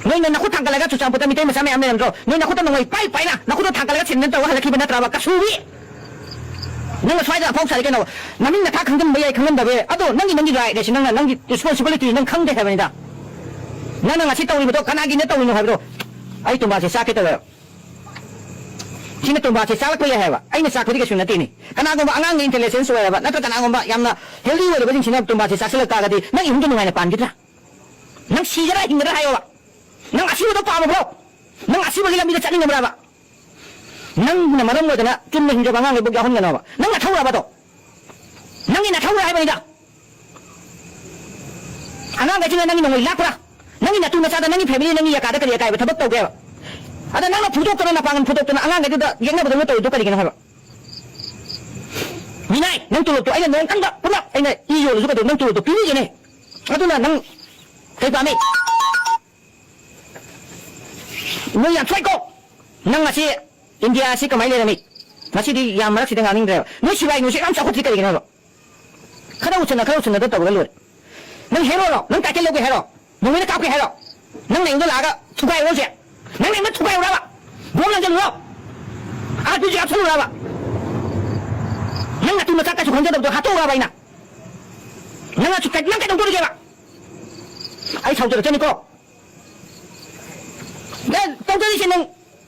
ꯅꯣꯏꯅ ꯅꯈꯨꯠ ꯊꯥꯡꯒꯠꯂꯒ ꯆꯨꯔꯆꯥꯟꯄꯨꯔꯗ ꯃꯤꯇꯩ ꯃꯆꯥ ꯃꯌꯥꯝ ꯂꯩꯔꯝꯗ꯭ꯔꯣ? ꯅꯣꯏ ꯅꯈꯨꯠꯇ ꯅꯣꯡꯃꯩ ꯄꯥꯏ ꯄꯥꯏꯅ ꯅꯈꯨꯠꯇ ꯊꯥꯡꯒꯠꯂꯒ ꯁꯤꯟꯅ ꯇꯧꯔ ꯍꯜꯂꯛꯈꯤꯕ ꯅꯠꯇ꯭ꯔꯕ? ꯀꯁꯨꯕꯤ! ꯅꯪꯅ ꯁ꯭ꯋꯥꯏꯗ ꯑꯐꯥꯎ ꯁꯥꯔꯤ ꯀꯩꯅꯣ? ꯅꯃꯤꯡ ꯅꯊꯥ ꯈꯪꯖꯤꯟꯕ ꯌꯥꯏ, ꯈꯪꯖꯤꯟꯗꯕ ꯌꯥꯏ꯫ ꯑꯗꯣ ꯅꯪꯒꯤ, ꯅꯪꯒꯤ right ꯅꯦ ꯁꯤ, ꯅꯪꯅ, ꯅꯪꯒꯤ responsibility ꯅꯪ ꯈꯪꯗꯦ ꯍꯥꯏꯕꯅꯤꯗ꯫ ꯅꯪꯅ ꯉꯁꯤ ꯇꯧꯔꯤꯕꯗꯣ ꯀꯅꯥꯒꯤꯅ ꯇꯧꯔꯤꯅꯣ ꯍꯥꯏꯕꯗꯣ ꯑꯩ ꯇꯨꯝꯕꯥꯁꯦ ꯆꯥꯛꯀꯦ ꯇꯧꯋꯦꯕ꯫ ꯁꯤꯅ ꯇꯨꯝꯕꯥꯁꯦ ꯆꯥꯛꯂꯛꯄ ꯌꯥꯏ ꯍꯥꯏꯕ꯫ ꯑꯩꯅ ꯆꯥꯛꯄꯗꯤ ꯀꯩꯁꯨ ꯅꯠꯇꯦꯅꯦ꯫ ꯀꯅꯥꯒꯨꯝꯕ ꯑꯉꯥꯡꯅ intelligence ꯑꯣꯏꯔꯕ ꯅꯠꯇ꯭ꯔ ꯀꯅꯥꯒꯨꯝꯕ ꯌꯥꯝꯅ healthy ꯑꯣꯏꯔꯕꯁꯤꯡꯁꯤꯅ ꯇꯨꯝꯕꯥꯁꯦ ꯆꯥꯁꯤꯜꯂꯛ ꯇꯥꯔꯒꯗꯤ ꯅꯪ ꯏꯃꯨꯡꯗ ꯅꯨꯡꯉꯥꯏꯅ ꯄꯥꯟꯈꯤꯗ꯭ꯔꯥ? ꯅꯪ ꯁꯤꯒꯦꯔꯥ ꯍꯤꯡꯒꯦꯔꯥ ꯍꯥꯏꯌꯣꯕ꯫ ꯅꯪ ꯑꯁꯤꯕꯗꯣ ꯄꯥꯝꯃꯕ꯭ꯔꯣ? ꯅꯪ ꯑꯁꯤꯕꯒꯤ ꯂꯝꯕꯤꯗ ꯆꯠꯅꯤꯡꯉꯕ꯭ꯔꯕ? ꯅꯪꯅ ꯃꯔꯝ ꯑꯣꯏꯗꯅ ꯆꯨꯝꯅ ꯍꯤꯡꯖꯕ ꯑꯉꯥꯡꯈꯩꯕꯨ ꯌꯥꯎꯍꯟꯒꯅꯣꯕ꯫ ꯅꯪ ꯅꯊꯧꯔꯕ ꯑꯗꯣ? ꯅꯪꯒꯤ ꯅꯊꯧꯔ ꯍꯥꯏꯕꯅꯤꯗ꯫ ꯑꯉꯥꯡꯈꯩꯁꯤꯅ ꯅꯪꯒꯤ ꯅꯣꯡꯃꯩ ꯂꯥꯛꯄ꯭ꯔꯥ? ꯅꯪꯒꯤ ꯅꯇꯨ ꯅꯆꯥꯗ, ꯅꯪꯒꯤ family, ꯅꯪꯒꯤ ꯌꯥꯀꯥꯗ ꯀꯔꯤ ꯑꯀꯥꯏꯕ ꯊꯕꯛ ꯇꯧꯒꯦꯕ? ꯑꯗ ꯅꯪꯅ ꯐꯨꯗꯣꯛꯇꯅ, ꯅꯄꯥꯡꯒꯜ ꯐꯨꯗꯣꯛꯇꯅ ꯑꯉꯥꯡꯈꯩꯗꯨꯗ ꯌꯦꯛꯅꯕꯗꯧꯅ ꯇꯧꯔꯤꯗꯣ ꯀꯔꯤꯒꯤꯅꯣ ꯍꯥꯏꯕ? ꯃꯤꯅꯥꯏ, ꯅꯪ ꯇꯣꯂꯣꯞꯇꯣ ꯑꯩꯅ ꯅꯣꯡꯇꯪꯗ ꯄꯨꯂꯞ ꯑꯩꯅ ꯏ ꯌꯣꯜꯂꯁꯨ ꯀꯩꯗꯧ, ꯅꯪ ꯇꯣꯂꯣꯞꯇꯣ ꯄꯤꯕꯤꯒꯦꯅꯦ꯫ ꯑꯗꯨꯅ ꯅꯪ ꯀꯩ ꯄꯥꯝꯃꯤ? ꯅꯣꯏ ꯌꯥꯝ ꯁꯣꯏꯀꯣ꯫ ꯅꯪ ꯉꯁꯤ ꯏꯟꯗꯤꯌꯥ ꯑꯁꯤ ꯀꯃꯥꯏꯅ ꯂꯩꯔꯝꯃꯤ? ꯉꯁꯤꯗꯤ ꯌꯥꯝ ꯃꯔꯛꯁꯤꯗ ꯉꯥꯡꯅꯤꯡꯗ꯭ꯔꯦꯕ꯫ ꯅꯣꯏ ꯁꯤꯕꯥꯏ ꯅꯨꯡꯁꯤꯠ ꯌꯥꯝ ꯆꯥꯎꯈꯠꯇ꯭ꯔꯤ ꯀꯔꯤꯒꯤꯅꯣꯕ? ꯈꯔ ꯎꯁꯟꯅ, ꯈꯔ ꯎꯁꯟꯅꯗ ꯇꯧꯔꯒ ꯂꯣꯏꯔꯦ꯫ ꯅꯪ ꯍꯦꯔꯣꯔꯣ? ꯅꯪ ꯇꯥꯏꯇꯜ ꯂꯧꯒꯦ ꯍꯥꯏꯔꯣ? ꯅꯣꯡꯃꯩꯅ ꯀꯥꯞꯀꯦ ꯍꯥꯏꯔꯣ? ꯅꯪ ꯅꯌꯨꯝꯗ ꯂꯥꯛꯑꯒ ꯊꯨꯒꯥꯏꯔꯨꯔꯣꯁꯦ? ꯅꯪ ꯅꯌꯨꯝꯗ ꯊꯨꯒꯥꯏꯔꯨꯔꯕ? ꯕꯣꯝ ꯂꯪꯁꯤꯜꯂꯨꯔꯣ? ꯑꯥꯔ ꯄꯤ ꯖꯤ ꯀꯥꯞꯁꯜꯂꯨꯔꯕ? ꯅꯪ ꯅꯇꯨ ꯅꯆꯥ ꯀꯩꯁꯨ ꯈꯪꯖꯗꯕꯗꯣ ꯍꯥꯠꯇꯣꯛꯎꯔꯕ ꯑꯩꯅ? ꯅꯪ ꯅꯪ ꯀꯩꯗꯧꯗꯣꯔꯤꯒꯦꯕ? ꯑꯩ ꯁꯥꯎꯖꯔꯛꯆꯅꯤꯀꯣ꯫ ꯅꯪ ꯇꯧꯖꯔꯤꯁꯦ ꯅꯪ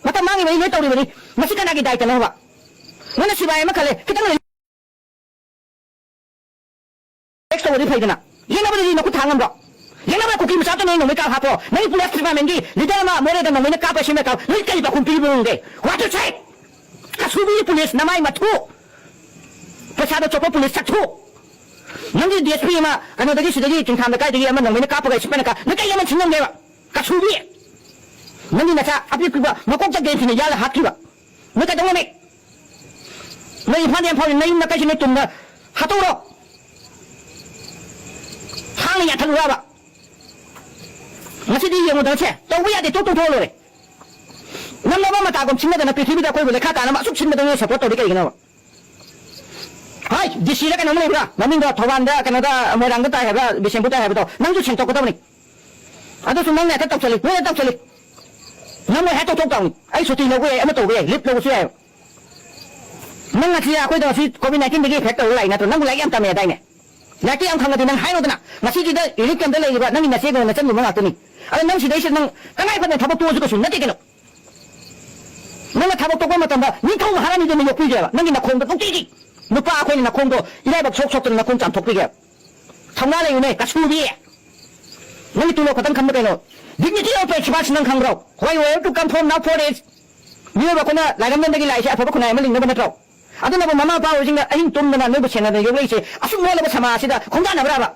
ꯃꯇꯝ ꯃꯥꯡꯉꯤꯕꯅꯤ, ꯅꯣꯏ ꯇꯧꯔꯤꯕꯅꯤ꯫ ꯃꯁꯤ ꯀꯅꯥꯒꯤ ꯗꯥꯏꯇꯅꯣꯕ? ꯅꯪꯅ ꯁꯤꯕꯥꯏ ꯑꯃ ꯈꯜꯂꯦ, ꯈꯤꯇꯪ ꯔꯤꯂꯦꯛꯁ ꯇꯧꯔꯗꯤ ꯐꯩꯗꯅ꯫ ꯌꯦꯡꯅꯕꯗꯗꯤ ꯅꯈꯨꯠ ꯊꯥꯡ ꯉꯝꯕ꯭ꯔꯣ? ꯌꯦꯡꯅꯕꯗ ꯀꯨꯀꯤ ꯃꯆꯥꯗꯣ ꯅꯣꯏ ꯅꯣꯡꯃꯩ ꯀꯥꯞ ꯍꯥꯞꯄ꯭ꯔꯣ? ꯅꯪꯒꯤ ꯄꯨꯂꯤꯁ ꯗꯤꯄꯥꯔꯠꯃꯦꯟꯒꯤ ꯂꯤꯗꯔ ꯑꯃ ꯃꯣꯔꯦꯗ ꯅꯣꯡꯃꯩꯅ ꯀꯥꯞꯄ ꯁꯤꯃ ꯀꯥꯞ, ꯅꯣꯏ ꯀꯔꯤ ꯄꯥꯎꯈꯨꯝ ꯄꯤꯕ ꯉꯝꯒꯦ? What to say? ꯀꯁꯨꯕꯤ ꯄꯨꯂꯤꯁ ꯅꯃꯥꯏ ꯃꯊꯨ! ꯄꯩꯁꯥꯗ ꯆꯣꯞꯄ ꯄꯨꯂꯤꯁ ꯁꯛꯊꯨ! ꯅꯪꯒꯤ ꯗꯤ ꯑꯦꯁ ꯄꯤ ꯑꯃ ꯀꯩꯅꯣꯗꯒꯤ, ꯁꯤꯗꯒꯤ ꯆꯤꯡꯈꯥꯝ ꯂꯩꯀꯥꯏꯗꯒꯤ ꯑꯃ ꯅꯣꯡꯃꯩꯅ ꯀꯥꯞꯄꯒ ꯁꯤꯄꯥꯏꯅ ꯀꯥꯞ, ꯅꯪ ꯀꯩ ꯑꯃ ꯁꯤꯟ ꯉꯝꯒꯦꯕ? ꯀꯁꯨꯕꯤ! ꯅꯪꯒꯤ ꯅꯆꯥ ꯑꯄꯤꯛꯄꯤꯕ ꯃꯀꯣꯛꯇ ꯒꯦꯟꯁꯤꯅ ꯌꯥꯜꯂ ꯍꯥꯠꯈꯤꯕ꯫ ꯅꯣꯏ ꯀꯩꯗꯧ ꯉꯝꯃꯤ? ꯅꯣꯏ ꯏꯝꯐꯥꯜꯗ ꯌꯥꯝ ꯐꯥꯎꯔꯤ, ꯅꯌꯨꯝ ꯅꯀꯩꯁꯤ ꯅꯣꯏ ꯇꯨꯡꯗ ꯍꯥꯠꯇꯣꯛꯎꯔꯣ꯫ ꯊꯥꯡꯅ ꯌꯥꯟꯊꯠꯂꯨꯔꯕ? ꯉꯁꯤꯗꯤ ꯌꯦꯡꯉꯨꯗꯅ ꯁꯦ, ꯇꯧꯕ ꯌꯥꯗꯦ, ꯇꯣꯛ ꯇꯣꯛꯊꯣꯛꯑ ꯂꯣꯏꯔꯦ꯫ ꯅꯝꯅꯕ ꯃꯇꯥꯒꯨꯝ ꯁꯤꯟꯅꯗꯅ ꯄ꯭ꯔꯤꯊꯤꯕꯤꯗ ꯑꯩꯈꯣꯏꯕꯨ ꯂꯩꯈꯥ ꯇꯥꯅꯕ ꯑꯁꯨꯛ ꯁꯤꯟꯕꯗ ꯅꯣꯏ ꯁꯞꯄꯣꯔꯠ ꯇꯧꯔꯤ ꯀꯩꯒꯤꯅꯣꯕ? ꯍꯣꯏ, ꯗꯤ ꯁꯤꯗ ꯀꯩꯅꯣꯝ ꯂꯩꯕ꯭ꯔꯥ? ꯃꯃꯤꯡꯗꯣ ꯊꯧꯕꯥꯜꯗ ꯀꯩꯅꯣꯗ, ꯃꯣꯏꯔꯥꯡꯗ ꯇꯥꯏ ꯍꯥꯏꯕ꯭ꯔꯥ, ꯕꯤꯁꯦꯝꯄꯨꯔ ꯇꯥꯏ ꯍꯥꯏꯕꯗꯣ, ꯅꯪꯁꯨ ꯁꯦꯡꯇꯣꯛꯀꯗꯕꯅꯤ꯫ ꯑꯗꯨꯁꯨ ꯅꯪꯅ ꯍꯦꯛꯇ ꯇꯧꯁꯜꯂꯤ, ꯅꯣꯏꯅ ꯇꯧꯁꯜꯂꯤ꯫ ꯅꯪꯅ ꯍꯦꯛ ꯇꯧꯊꯣꯛ ꯇꯧꯅꯤ꯫ ꯑꯩ ꯁꯨꯇꯤ ꯂꯧꯕ ꯌꯥꯏ, ꯑꯃ ꯇꯧꯕ ꯌꯥꯏ, ꯂꯤꯞ ꯂꯧꯕꯁꯨ ꯌꯥꯏ꯫ ꯅꯪ ꯉꯁꯤ ꯑꯩꯈꯣꯏꯗ ꯉꯁꯤ ꯀꯣꯚꯤꯗ ꯅꯥꯏꯟꯇꯤꯟꯗꯒꯤ ꯑꯦꯐꯦꯛ ꯇꯧꯔꯒ ꯂꯥꯛꯏ ꯅꯠꯇ꯭ꯔꯣ? ꯅꯪꯕꯨ ꯂꯥꯏꯔꯤꯛ ꯌꯥꯝ ꯇꯝꯃꯦ ꯍꯥꯏꯗꯥꯏꯅꯦ? ꯂꯥꯏꯔꯤꯛꯇꯤ ꯌꯥꯝ ꯈꯪꯉꯗꯤ ꯅꯪ ꯍꯥꯏꯔꯣꯗꯅ꯫ ꯉꯁꯤꯒꯤꯗ ꯔꯤꯂꯤꯐ ꯀꯦꯝꯞꯇ ꯂꯩꯔꯤꯕ ꯅꯪꯒꯤ ꯅꯆꯦꯒꯨꯝꯕ ꯅꯆꯟꯒꯨꯝꯕ ꯉꯥꯛꯇꯅꯤ꯫ ꯑꯗꯣ ꯅꯪ ꯁꯤꯗꯩꯁꯤꯗ ꯅꯪ ꯇꯉꯥꯏ ꯐꯗꯅ ꯊꯕꯛ ꯇꯣꯛꯑꯁꯨ ꯀꯩꯁꯨ ꯅꯠꯇꯦ ꯀꯩꯅꯣ꯫ ꯅꯪꯅ ꯊꯕꯛ ꯇꯣꯛꯄ ꯃꯇꯝꯗ ꯅꯤꯡꯊꯧ ꯃꯍꯥꯔꯥꯅꯤꯗꯨꯅ ꯌꯣꯛꯄꯤꯒꯦꯕ꯫ ꯅꯪꯒꯤ ꯅꯈꯣꯡꯗ ꯅꯨꯡꯇꯤꯒꯤ ꯅꯨꯄꯥ ꯑꯩꯈꯣꯏꯅ ꯅꯈꯣꯡꯗꯣ ꯏꯔꯥꯏꯕꯛ ꯁꯣꯛ ꯁꯣꯛꯇꯅ ꯅꯈꯣꯡ ꯆꯥꯝꯊꯣꯛꯄꯤꯒꯦꯕ꯫ ꯊꯧꯅꯥ ꯂꯩꯌꯨꯅꯦ, ꯀꯁꯨꯕꯤ! ꯅꯪꯒꯤ ꯇꯨꯂꯣꯞ ꯈꯛꯇꯪ ꯈꯟꯕ ꯀꯩꯅꯣ? Dignity of a Christmas ꯅꯪ ꯈꯪꯕ꯭ꯔꯣ? Why we have to come from now for this? ꯃꯤꯑꯣꯏꯕ ꯑꯩꯈꯣꯏꯅ ꯂꯥꯏꯔꯝꯗꯝꯗꯒꯤ ꯂꯥꯛꯏꯁꯦ ꯑꯐꯕ ꯈꯨꯟꯅꯥꯏ ꯑꯃ ꯂꯤꯡꯅꯕ ꯅꯠꯇ꯭ꯔꯣ? ꯑꯗꯨꯅꯕꯨ ꯃꯃꯥ ꯃꯄꯥ ꯑꯣꯏꯁꯤꯡꯅ ꯑꯍꯤꯡ ꯇꯨꯝꯗꯅ ꯅꯣꯏꯕꯨ ꯁꯦꯟꯅꯗꯅ ꯌꯣꯛꯂꯛꯏꯁꯦ ꯑꯁꯨꯛ ꯃꯣꯠꯂꯕ ꯁꯃꯥꯖ ꯑꯁꯤꯗ ꯈꯣꯡꯗꯥꯅꯕ꯭ꯔꯕ?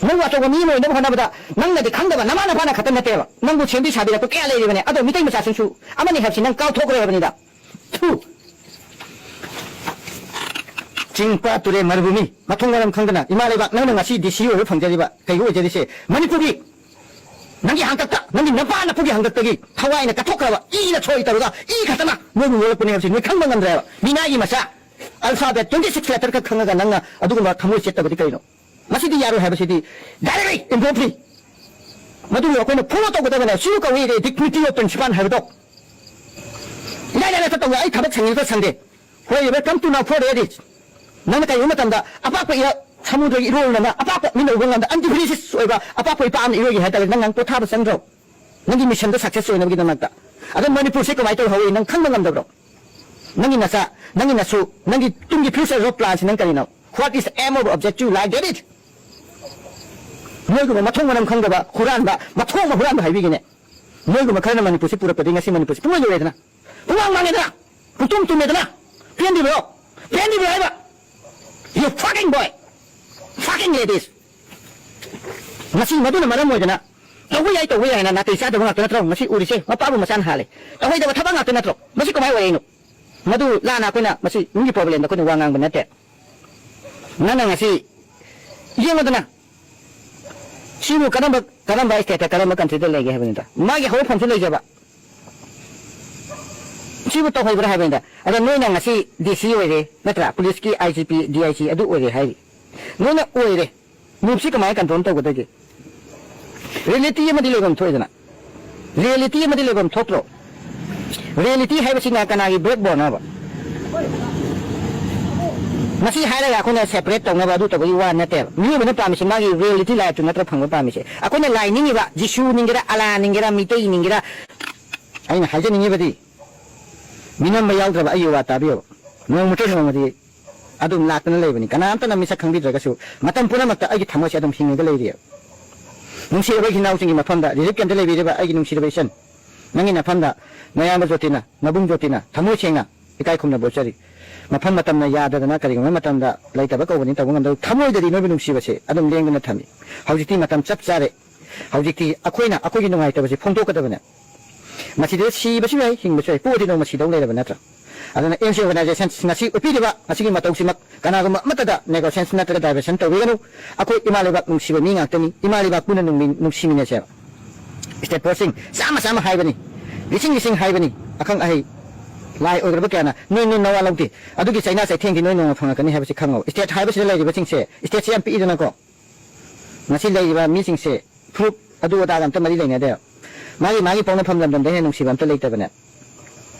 ꯅꯪꯕꯨ ꯑꯆꯧꯕ ꯃꯤ ꯑꯃ ꯑꯣꯏꯅꯕ ꯍꯣꯠꯅꯕꯗ ꯅꯪꯅꯗꯤ ꯈꯪꯗꯕ, ꯅꯃꯥ ꯅꯄꯥꯅ ꯈꯛꯇ ꯅꯠꯇꯦꯕ, ꯅꯪꯕꯨ ꯁꯦꯝꯕꯤ ꯁꯥꯕꯤꯔꯛꯄ ꯀꯌꯥ ꯂꯩꯔꯤꯕꯅꯦ꯫ ꯑꯗꯣ ꯃꯤꯇꯩ ꯃꯆꯥꯁꯤꯡꯁꯨ ꯑꯃꯅꯤ ꯍꯥꯏꯕꯁꯤ ꯅꯪ ꯀꯥꯎꯊꯣꯛꯈ꯭ꯔꯦ ꯍꯥꯏꯕꯅꯤꯗ꯫ ꯊꯨ꯫ ꯆꯤꯡ, ꯄꯥꯠ, ꯇꯨꯔꯦꯜ, ꯃꯔꯨꯚꯨꯃꯤ, ꯃꯊꯣꯡ ꯃꯔꯝ ꯈꯪꯗꯅ ꯏꯃꯥ ꯂꯩꯕꯥꯛ, ꯅꯪꯅ ꯉꯁꯤ ꯗꯤ ꯁꯤ ꯑꯣꯏꯕ ꯐꯪꯖꯔꯤꯕ, ꯀꯩꯒꯤ ꯑꯣꯏꯖꯔꯤꯁꯦ? ꯃꯅꯤꯄꯨꯔꯒꯤ ꯅꯪꯒꯤ ꯍꯥꯡꯇꯛꯇ, ꯅꯪꯒꯤ ꯅꯄꯥ ꯅꯄꯨꯒꯤ ꯍꯥꯡꯇꯛꯇꯒꯤ ꯊꯋꯥꯏꯅ ꯀꯠꯊꯣꯛꯈ꯭ꯔꯕ, ꯏꯅ ꯁꯣꯏ ꯇꯧꯔꯒ ꯏ ꯈꯛꯇꯅ ꯅꯣꯏꯕꯨ ꯌꯣꯛꯂꯛꯄꯅꯦ ꯍꯥꯏꯕꯁꯤ ꯅꯣꯏ ꯈꯪꯕ ꯉꯝꯗ꯭ꯔꯦꯕ꯫ ꯃꯤꯅꯥꯏꯒꯤ ꯃꯆꯥ, alphabet twenty six letter ꯈꯛ ꯈꯪꯉꯒ ꯅꯪꯅ ꯑꯗꯨꯒꯨꯝꯕ ꯊꯃꯣꯏ ꯆꯦꯠꯇꯕꯗꯤ ꯀꯩꯅꯣ? ꯃꯁꯤꯗꯤ ꯌꯥꯔꯣꯏ ꯍꯥꯏꯕꯁꯤꯗꯤ directly, improperly꯫ ꯃꯗꯨꯒꯤ ꯑꯩꯈꯣꯏꯅ follow ꯇꯧꯒꯗꯕꯅꯦ꯫ ꯁꯤꯕꯨ ꯀꯧꯏ dignity of principal ꯍꯥꯏꯕꯗꯣ꯫ ꯏꯔꯥꯏ ꯂꯥꯏꯅ ꯆꯠꯇꯧꯅꯦ꯫ ꯑꯩ ꯊꯕꯛ ꯁꯪꯉꯤ ꯅꯠꯇ꯭ꯔ ꯁꯪꯗꯦ? ꯍꯣꯏ, welcome to Nagpur Air Reach꯫ ꯅꯪꯅ ꯀꯔꯤꯒꯨꯝꯕ ꯃꯇꯝꯗ ꯑꯄꯥꯛꯄ ꯏꯔ-, ꯁꯃꯨꯗ꯭ꯔꯒꯤ ꯏꯔꯣꯜꯅ ꯑꯄꯥꯛꯄ ꯃꯤꯅ ꯎꯕ ꯉꯝꯗ undefeated ꯑꯣꯏꯕ ꯑꯄꯥꯛꯄ ꯏꯄꯥꯛ ꯑꯃ ꯏꯔꯣꯏꯒꯦ ꯍꯥꯏ ꯇꯥꯔꯗꯤ ꯅꯪ, ꯅꯪ ꯄꯣꯊꯥꯕ ꯆꯪꯗ꯭ꯔꯣ? ꯅꯪꯒꯤ missionꯗꯣ success ꯑꯣꯏꯅꯕꯒꯤꯗꯃꯛꯇ꯫ ꯑꯗꯣ ꯃꯅꯤꯄꯨꯔꯁꯦ ꯀꯃꯥꯏꯅ ꯇꯧꯍꯧꯋꯤ ꯅꯪ ꯈꯪꯕ ꯉꯝꯗꯕ꯭ꯔꯣ? ꯅꯪꯒꯤ ꯅꯆꯥ, ꯅꯪꯒꯤ ꯅꯁꯨ, ꯅꯪꯒꯤ ꯇꯨꯡꯒꯤ future of planꯁꯤ ꯅꯪ ꯀꯔꯤꯅꯣ? What is the aim of objective life, David? ꯅꯣꯏꯒꯨꯝꯕ ꯃꯊꯣꯡ ꯃꯔꯝ ꯈꯪꯗꯕ ꯍꯨꯔꯥꯟꯕ, ꯃꯊꯣꯡ ꯑꯃ ꯍꯨꯔꯥꯟꯕ ꯍꯥꯏꯕꯤꯒꯦꯅꯦ꯫ ꯅꯣꯏꯒꯨꯝꯕ ꯈꯔꯅ ꯃꯅꯤꯄꯨꯔꯁꯤ ꯄꯨꯔꯛꯄꯗꯒꯤ ꯉꯁꯤ ꯃꯅꯤꯄꯨꯔꯁꯤ ꯄꯨꯡꯂꯣꯏ ꯂꯣꯏꯔꯦꯗꯅ꯫ ꯄꯨꯡꯃꯥꯡ ꯃꯥꯡꯉꯦꯗꯅ꯫ ꯄꯨꯡꯇꯨꯝ ꯇꯨꯝꯃꯦꯗꯅ꯫ ꯄꯦꯟꯗ꯭ꯔꯤꯕ꯭ꯔꯣ? ꯄꯦꯟꯗ꯭ꯔꯤꯕ꯭ꯔꯣ ꯍꯥꯏꯕ? You fucking boy! Fucking ladies! ꯉꯁꯤ ꯃꯗꯨꯅ ꯃꯔꯝ ꯑꯣꯏꯗꯅ ꯇꯧꯕ ꯌꯥꯏ, ꯇꯧꯕ ꯌꯥꯏ ꯍꯥꯏꯅ ꯅꯥꯇꯩ ꯆꯥꯗꯕ ꯉꯥꯛꯇ ꯅꯠꯇ꯭ꯔꯣ ꯉꯁꯤ ꯎꯔꯤꯁꯦ? ꯃꯄꯥꯕꯨ ꯃꯆꯥꯅ ꯍꯥꯜꯂꯦ꯫ ꯇꯧꯍꯩꯗꯕ ꯊꯕꯛ ꯉꯥꯛꯇ ꯅꯠꯇ꯭ꯔꯣ? ꯃꯁꯤ ꯀꯃꯥꯏꯅ ꯑꯣꯏꯔꯛꯏꯅꯣ? ꯃꯗꯨ ꯂꯥꯟꯅ ꯑꯩꯈꯣꯏꯅ ꯃꯁꯤ ꯅꯪꯒꯤ problemꯗ ꯑꯩꯈꯣꯏꯅ ꯋꯥ ꯉꯥꯡꯕ ꯅꯠꯇꯦ꯫ ꯅꯪꯅ ꯉꯁꯤ ꯌꯦꯡꯉꯨꯗꯅ, ꯁꯤꯕꯨ ꯀꯔꯝꯕ, ꯀꯔꯝꯕ stateꯇ, ꯀꯔꯝꯕ countryꯗ ꯂꯩꯒꯦ ꯍꯥꯏꯕꯅꯤꯗ꯫ ꯃꯥꯒꯤ ꯍꯧꯔꯛꯐꯝꯁꯨ ꯂꯩꯖꯕ꯫ ꯁꯤꯕꯨ ꯇꯧꯍꯩꯕ꯭ꯔꯥ ꯍꯥꯏꯕꯅꯤꯗ꯫ ꯑꯗ ꯅꯣꯏꯅ ꯉꯁꯤ D C ꯑꯣꯏꯔꯦ, ꯅꯠꯇ꯭ꯔꯥ? Policeꯀꯤ I G P, D I G ꯑꯗꯨ ꯑꯣꯏꯔꯦ ꯍꯥꯏꯔꯤ꯫ ꯅꯣꯏꯅ ꯑꯣꯏꯔꯦ꯫ Moveꯁꯤ ꯀꯃꯥꯏꯅ control ꯇꯧꯒꯗꯒꯦ? Reality ꯑꯃꯗꯤ ꯂꯩꯐꯝ ꯊꯣꯛꯏꯗꯅ꯫ Reality ꯑꯃꯗꯤ ꯂꯩꯐꯝ ꯊꯣꯛꯇ꯭ꯔꯣ? Reality ꯍꯥꯏꯕꯁꯤꯅ ꯀꯅꯥꯒꯤ backboneꯅꯣꯕ? ꯃꯁꯤ ꯍꯥꯏꯔꯒ ꯑꯩꯈꯣꯏꯅ separate ꯇꯧꯅꯕ ꯑꯗꯨ ꯇꯧꯕꯒꯤ ꯋꯥ ꯅꯠꯇꯦꯕ꯫ ꯃꯤꯑꯣꯏꯕꯅ ꯄꯥꯝꯃꯤꯁꯤ ꯃꯥꯒꯤ reality lifeꯇꯨ ꯅꯠꯇ꯭ꯔ ꯐꯪꯕ ꯄꯥꯝꯃꯤꯁꯦ꯫ ꯑꯩꯈꯣꯏꯅ ꯂꯥꯏ ꯅꯤꯡꯉꯤꯕ, ꯖꯤꯁꯨ ꯅꯤꯡꯒꯦꯔꯥ, ꯑꯂꯥ ꯅꯤꯡꯒꯦꯔꯥ, ꯃꯤꯇꯩ ꯅꯤꯡꯒꯦꯔꯥ, ꯑꯩꯅ ꯍꯥꯏꯖꯅꯤꯡꯉꯤꯕꯗꯤ, ꯃꯤꯅꯝꯕ ꯌꯥꯎꯗ꯭ꯔꯕ ꯑꯩꯒꯤ ꯋꯥ ꯇꯥꯕꯤꯌꯣ꯫ ꯅꯣꯡꯃꯇ ꯅꯣꯡꯃꯗꯤ ꯑꯗꯨꯝ ꯂꯥꯛꯇꯅ ꯂꯩꯕꯅꯤ꯫ ꯀꯅꯥꯝꯇꯅ ꯃꯤꯁꯛ ꯈꯪꯕꯤꯗ꯭ꯔꯒꯁꯨ, ꯃꯇꯝ ꯄꯨꯝꯅꯃꯛꯇ ꯑꯩꯒꯤ ꯊꯃꯣꯏꯁꯦ ꯑꯗꯨꯝ ꯍꯤꯡꯉꯒ ꯂꯩꯔꯤꯑꯕ꯫ ꯅꯨꯡꯁꯤꯔꯕ ꯏꯆꯤꯟ ꯏꯅꯥꯎꯁꯤꯡꯒꯤ ꯃꯐꯝꯗ, relief campꯇ ꯂꯩꯕꯤꯔꯤꯕ ꯑꯩꯒꯤ ꯅꯨꯡꯁꯤꯔꯕ ꯏꯆꯟ, ꯅꯪꯒꯤ ꯅꯐꯝꯗ, ꯅꯌꯥꯝꯕ ꯖꯣꯇꯤꯅ, ꯅꯕꯨꯡ ꯖꯣꯇꯤꯅ, ꯊꯃꯣꯏ ꯁꯦꯡꯅ ꯏꯀꯥꯏ ꯈꯨꯝꯅꯕ ꯎꯠꯆꯔꯤ꯫ ꯃꯐꯝ ꯃꯇꯝꯅ ꯌꯥꯗꯗꯅ ꯀꯔꯤꯒꯨꯝꯕ ꯃꯇꯝꯗ ꯂꯩꯇꯕ ꯀꯧꯕꯅꯤ, ꯇꯧꯕ ꯉꯝꯗꯕ꯫ ꯊꯃꯣꯏꯗꯗꯤ ꯅꯣꯏꯕꯨ ꯅꯨꯡꯁꯤꯕꯁꯦ ꯑꯗꯨꯝ ꯂꯦꯡꯗꯅ ꯊꯝꯃꯤ꯫ ꯍꯧꯖꯤꯛꯇꯤ ꯃꯇꯝ ꯆꯞ ꯆꯥꯔꯦ꯫ ꯍꯧꯖꯤꯛꯇꯤ ꯑꯩꯈꯣꯏꯅ ꯑꯩꯈꯣꯏꯒꯤ ꯅꯨꯡꯉꯥꯏꯇꯕꯁꯦ ꯐꯣꯡꯗꯣꯛꯀꯗꯕꯅꯦ꯫ ꯃꯁꯤꯗ ꯁꯤꯕꯁꯨ ꯌꯥꯏ, ꯍꯤꯡꯕꯁꯨ ꯌꯥꯏ, ꯄꯣꯛꯑꯗꯤ ꯅꯣꯡꯃ ꯁꯤꯗꯧ ꯂꯩꯔꯕ ꯅꯠꯇ꯭ꯔꯥ? ꯑꯗꯨꯅ ꯑꯦꯟ ꯁꯤ ꯑꯣꯔꯒꯅꯥꯏꯖꯦꯁꯟ ꯉꯁꯤ ꯎꯠꯄꯤꯔꯤꯕ ꯉꯁꯤꯒꯤ ꯃꯇꯧꯁꯤꯃꯛ ꯀꯅꯥꯒꯨꯝꯕ ꯑꯃꯠꯇꯗ ꯅꯦꯒꯣꯁꯤꯌꯦꯁꯟ ꯅꯠꯇ꯭ꯔꯒ ꯗꯥꯏꯚꯔꯁꯟ ꯇꯧꯕꯤꯒꯅꯨ꯫ ꯑꯩꯈꯣꯏ ꯏꯃꯥ ꯂꯩꯕꯥꯛ ꯅꯨꯡꯁꯤꯕ ꯃꯤ ꯉꯥꯛꯇꯅꯤ꯫ ꯏꯃꯥ ꯂꯩꯕꯥꯛ ꯄꯨꯟꯅ ꯅꯨꯡꯃꯤ-, ꯅꯨꯡꯁꯤꯃꯤꯟꯅꯁꯦꯕ꯫ ꯁ꯭ꯇꯦꯠ ꯐꯣꯔꯁꯁꯤꯡ ꯆꯥꯝꯃ ꯆꯥꯝꯃ ꯍꯥꯏꯕꯅꯤ, ꯂꯤꯁꯤꯡ ꯂꯤꯁꯤꯡ ꯍꯥꯏꯕꯅꯤ, ꯑꯈꯪ ꯑꯍꯩ ꯂꯥꯏ ꯑꯣꯏꯈ꯭ꯔꯕ ꯀꯌꯥꯅ ꯅꯣꯏ ꯅꯣꯏ ꯅꯋꯥ ꯂꯧꯗꯦ꯫ ꯑꯗꯨꯒꯤ ꯆꯩꯅꯥ ꯆꯩꯊꯦꯡꯗꯤ ꯅꯣꯏ ꯅꯣꯡꯃ ꯐꯪꯉꯛꯀꯅꯤ ꯍꯥꯏꯕꯁꯤ ꯈꯪꯉꯣ꯫ ꯁ꯭ꯇꯦꯠ ꯍꯥꯏꯕꯁꯤꯗ ꯂꯩꯔꯤꯕꯁꯤꯡꯁꯦ, ꯁ꯭ꯇꯦꯠꯁꯤ ꯌꯥꯝ ꯄꯤꯛꯏꯗꯅꯀꯣ꯫ ꯉꯁꯤ ꯂꯩꯔꯤꯕ ꯃꯤꯁꯤꯡꯁꯦ ꯐꯨꯔꯨꯞ ꯑꯗꯨ ꯑꯗꯥꯒ ꯑꯝꯇ ꯃꯔꯤ ꯂꯩꯅꯗꯦꯕ꯫ ꯃꯥꯒꯤ ꯃꯥꯒꯤ ꯄꯣꯛꯅꯐꯝ ꯂꯝꯗꯝꯗ ꯍꯦꯟꯅ ꯅꯨꯡꯁꯤꯕ ꯑꯝꯇ ꯂꯩꯇꯕꯅꯦ꯫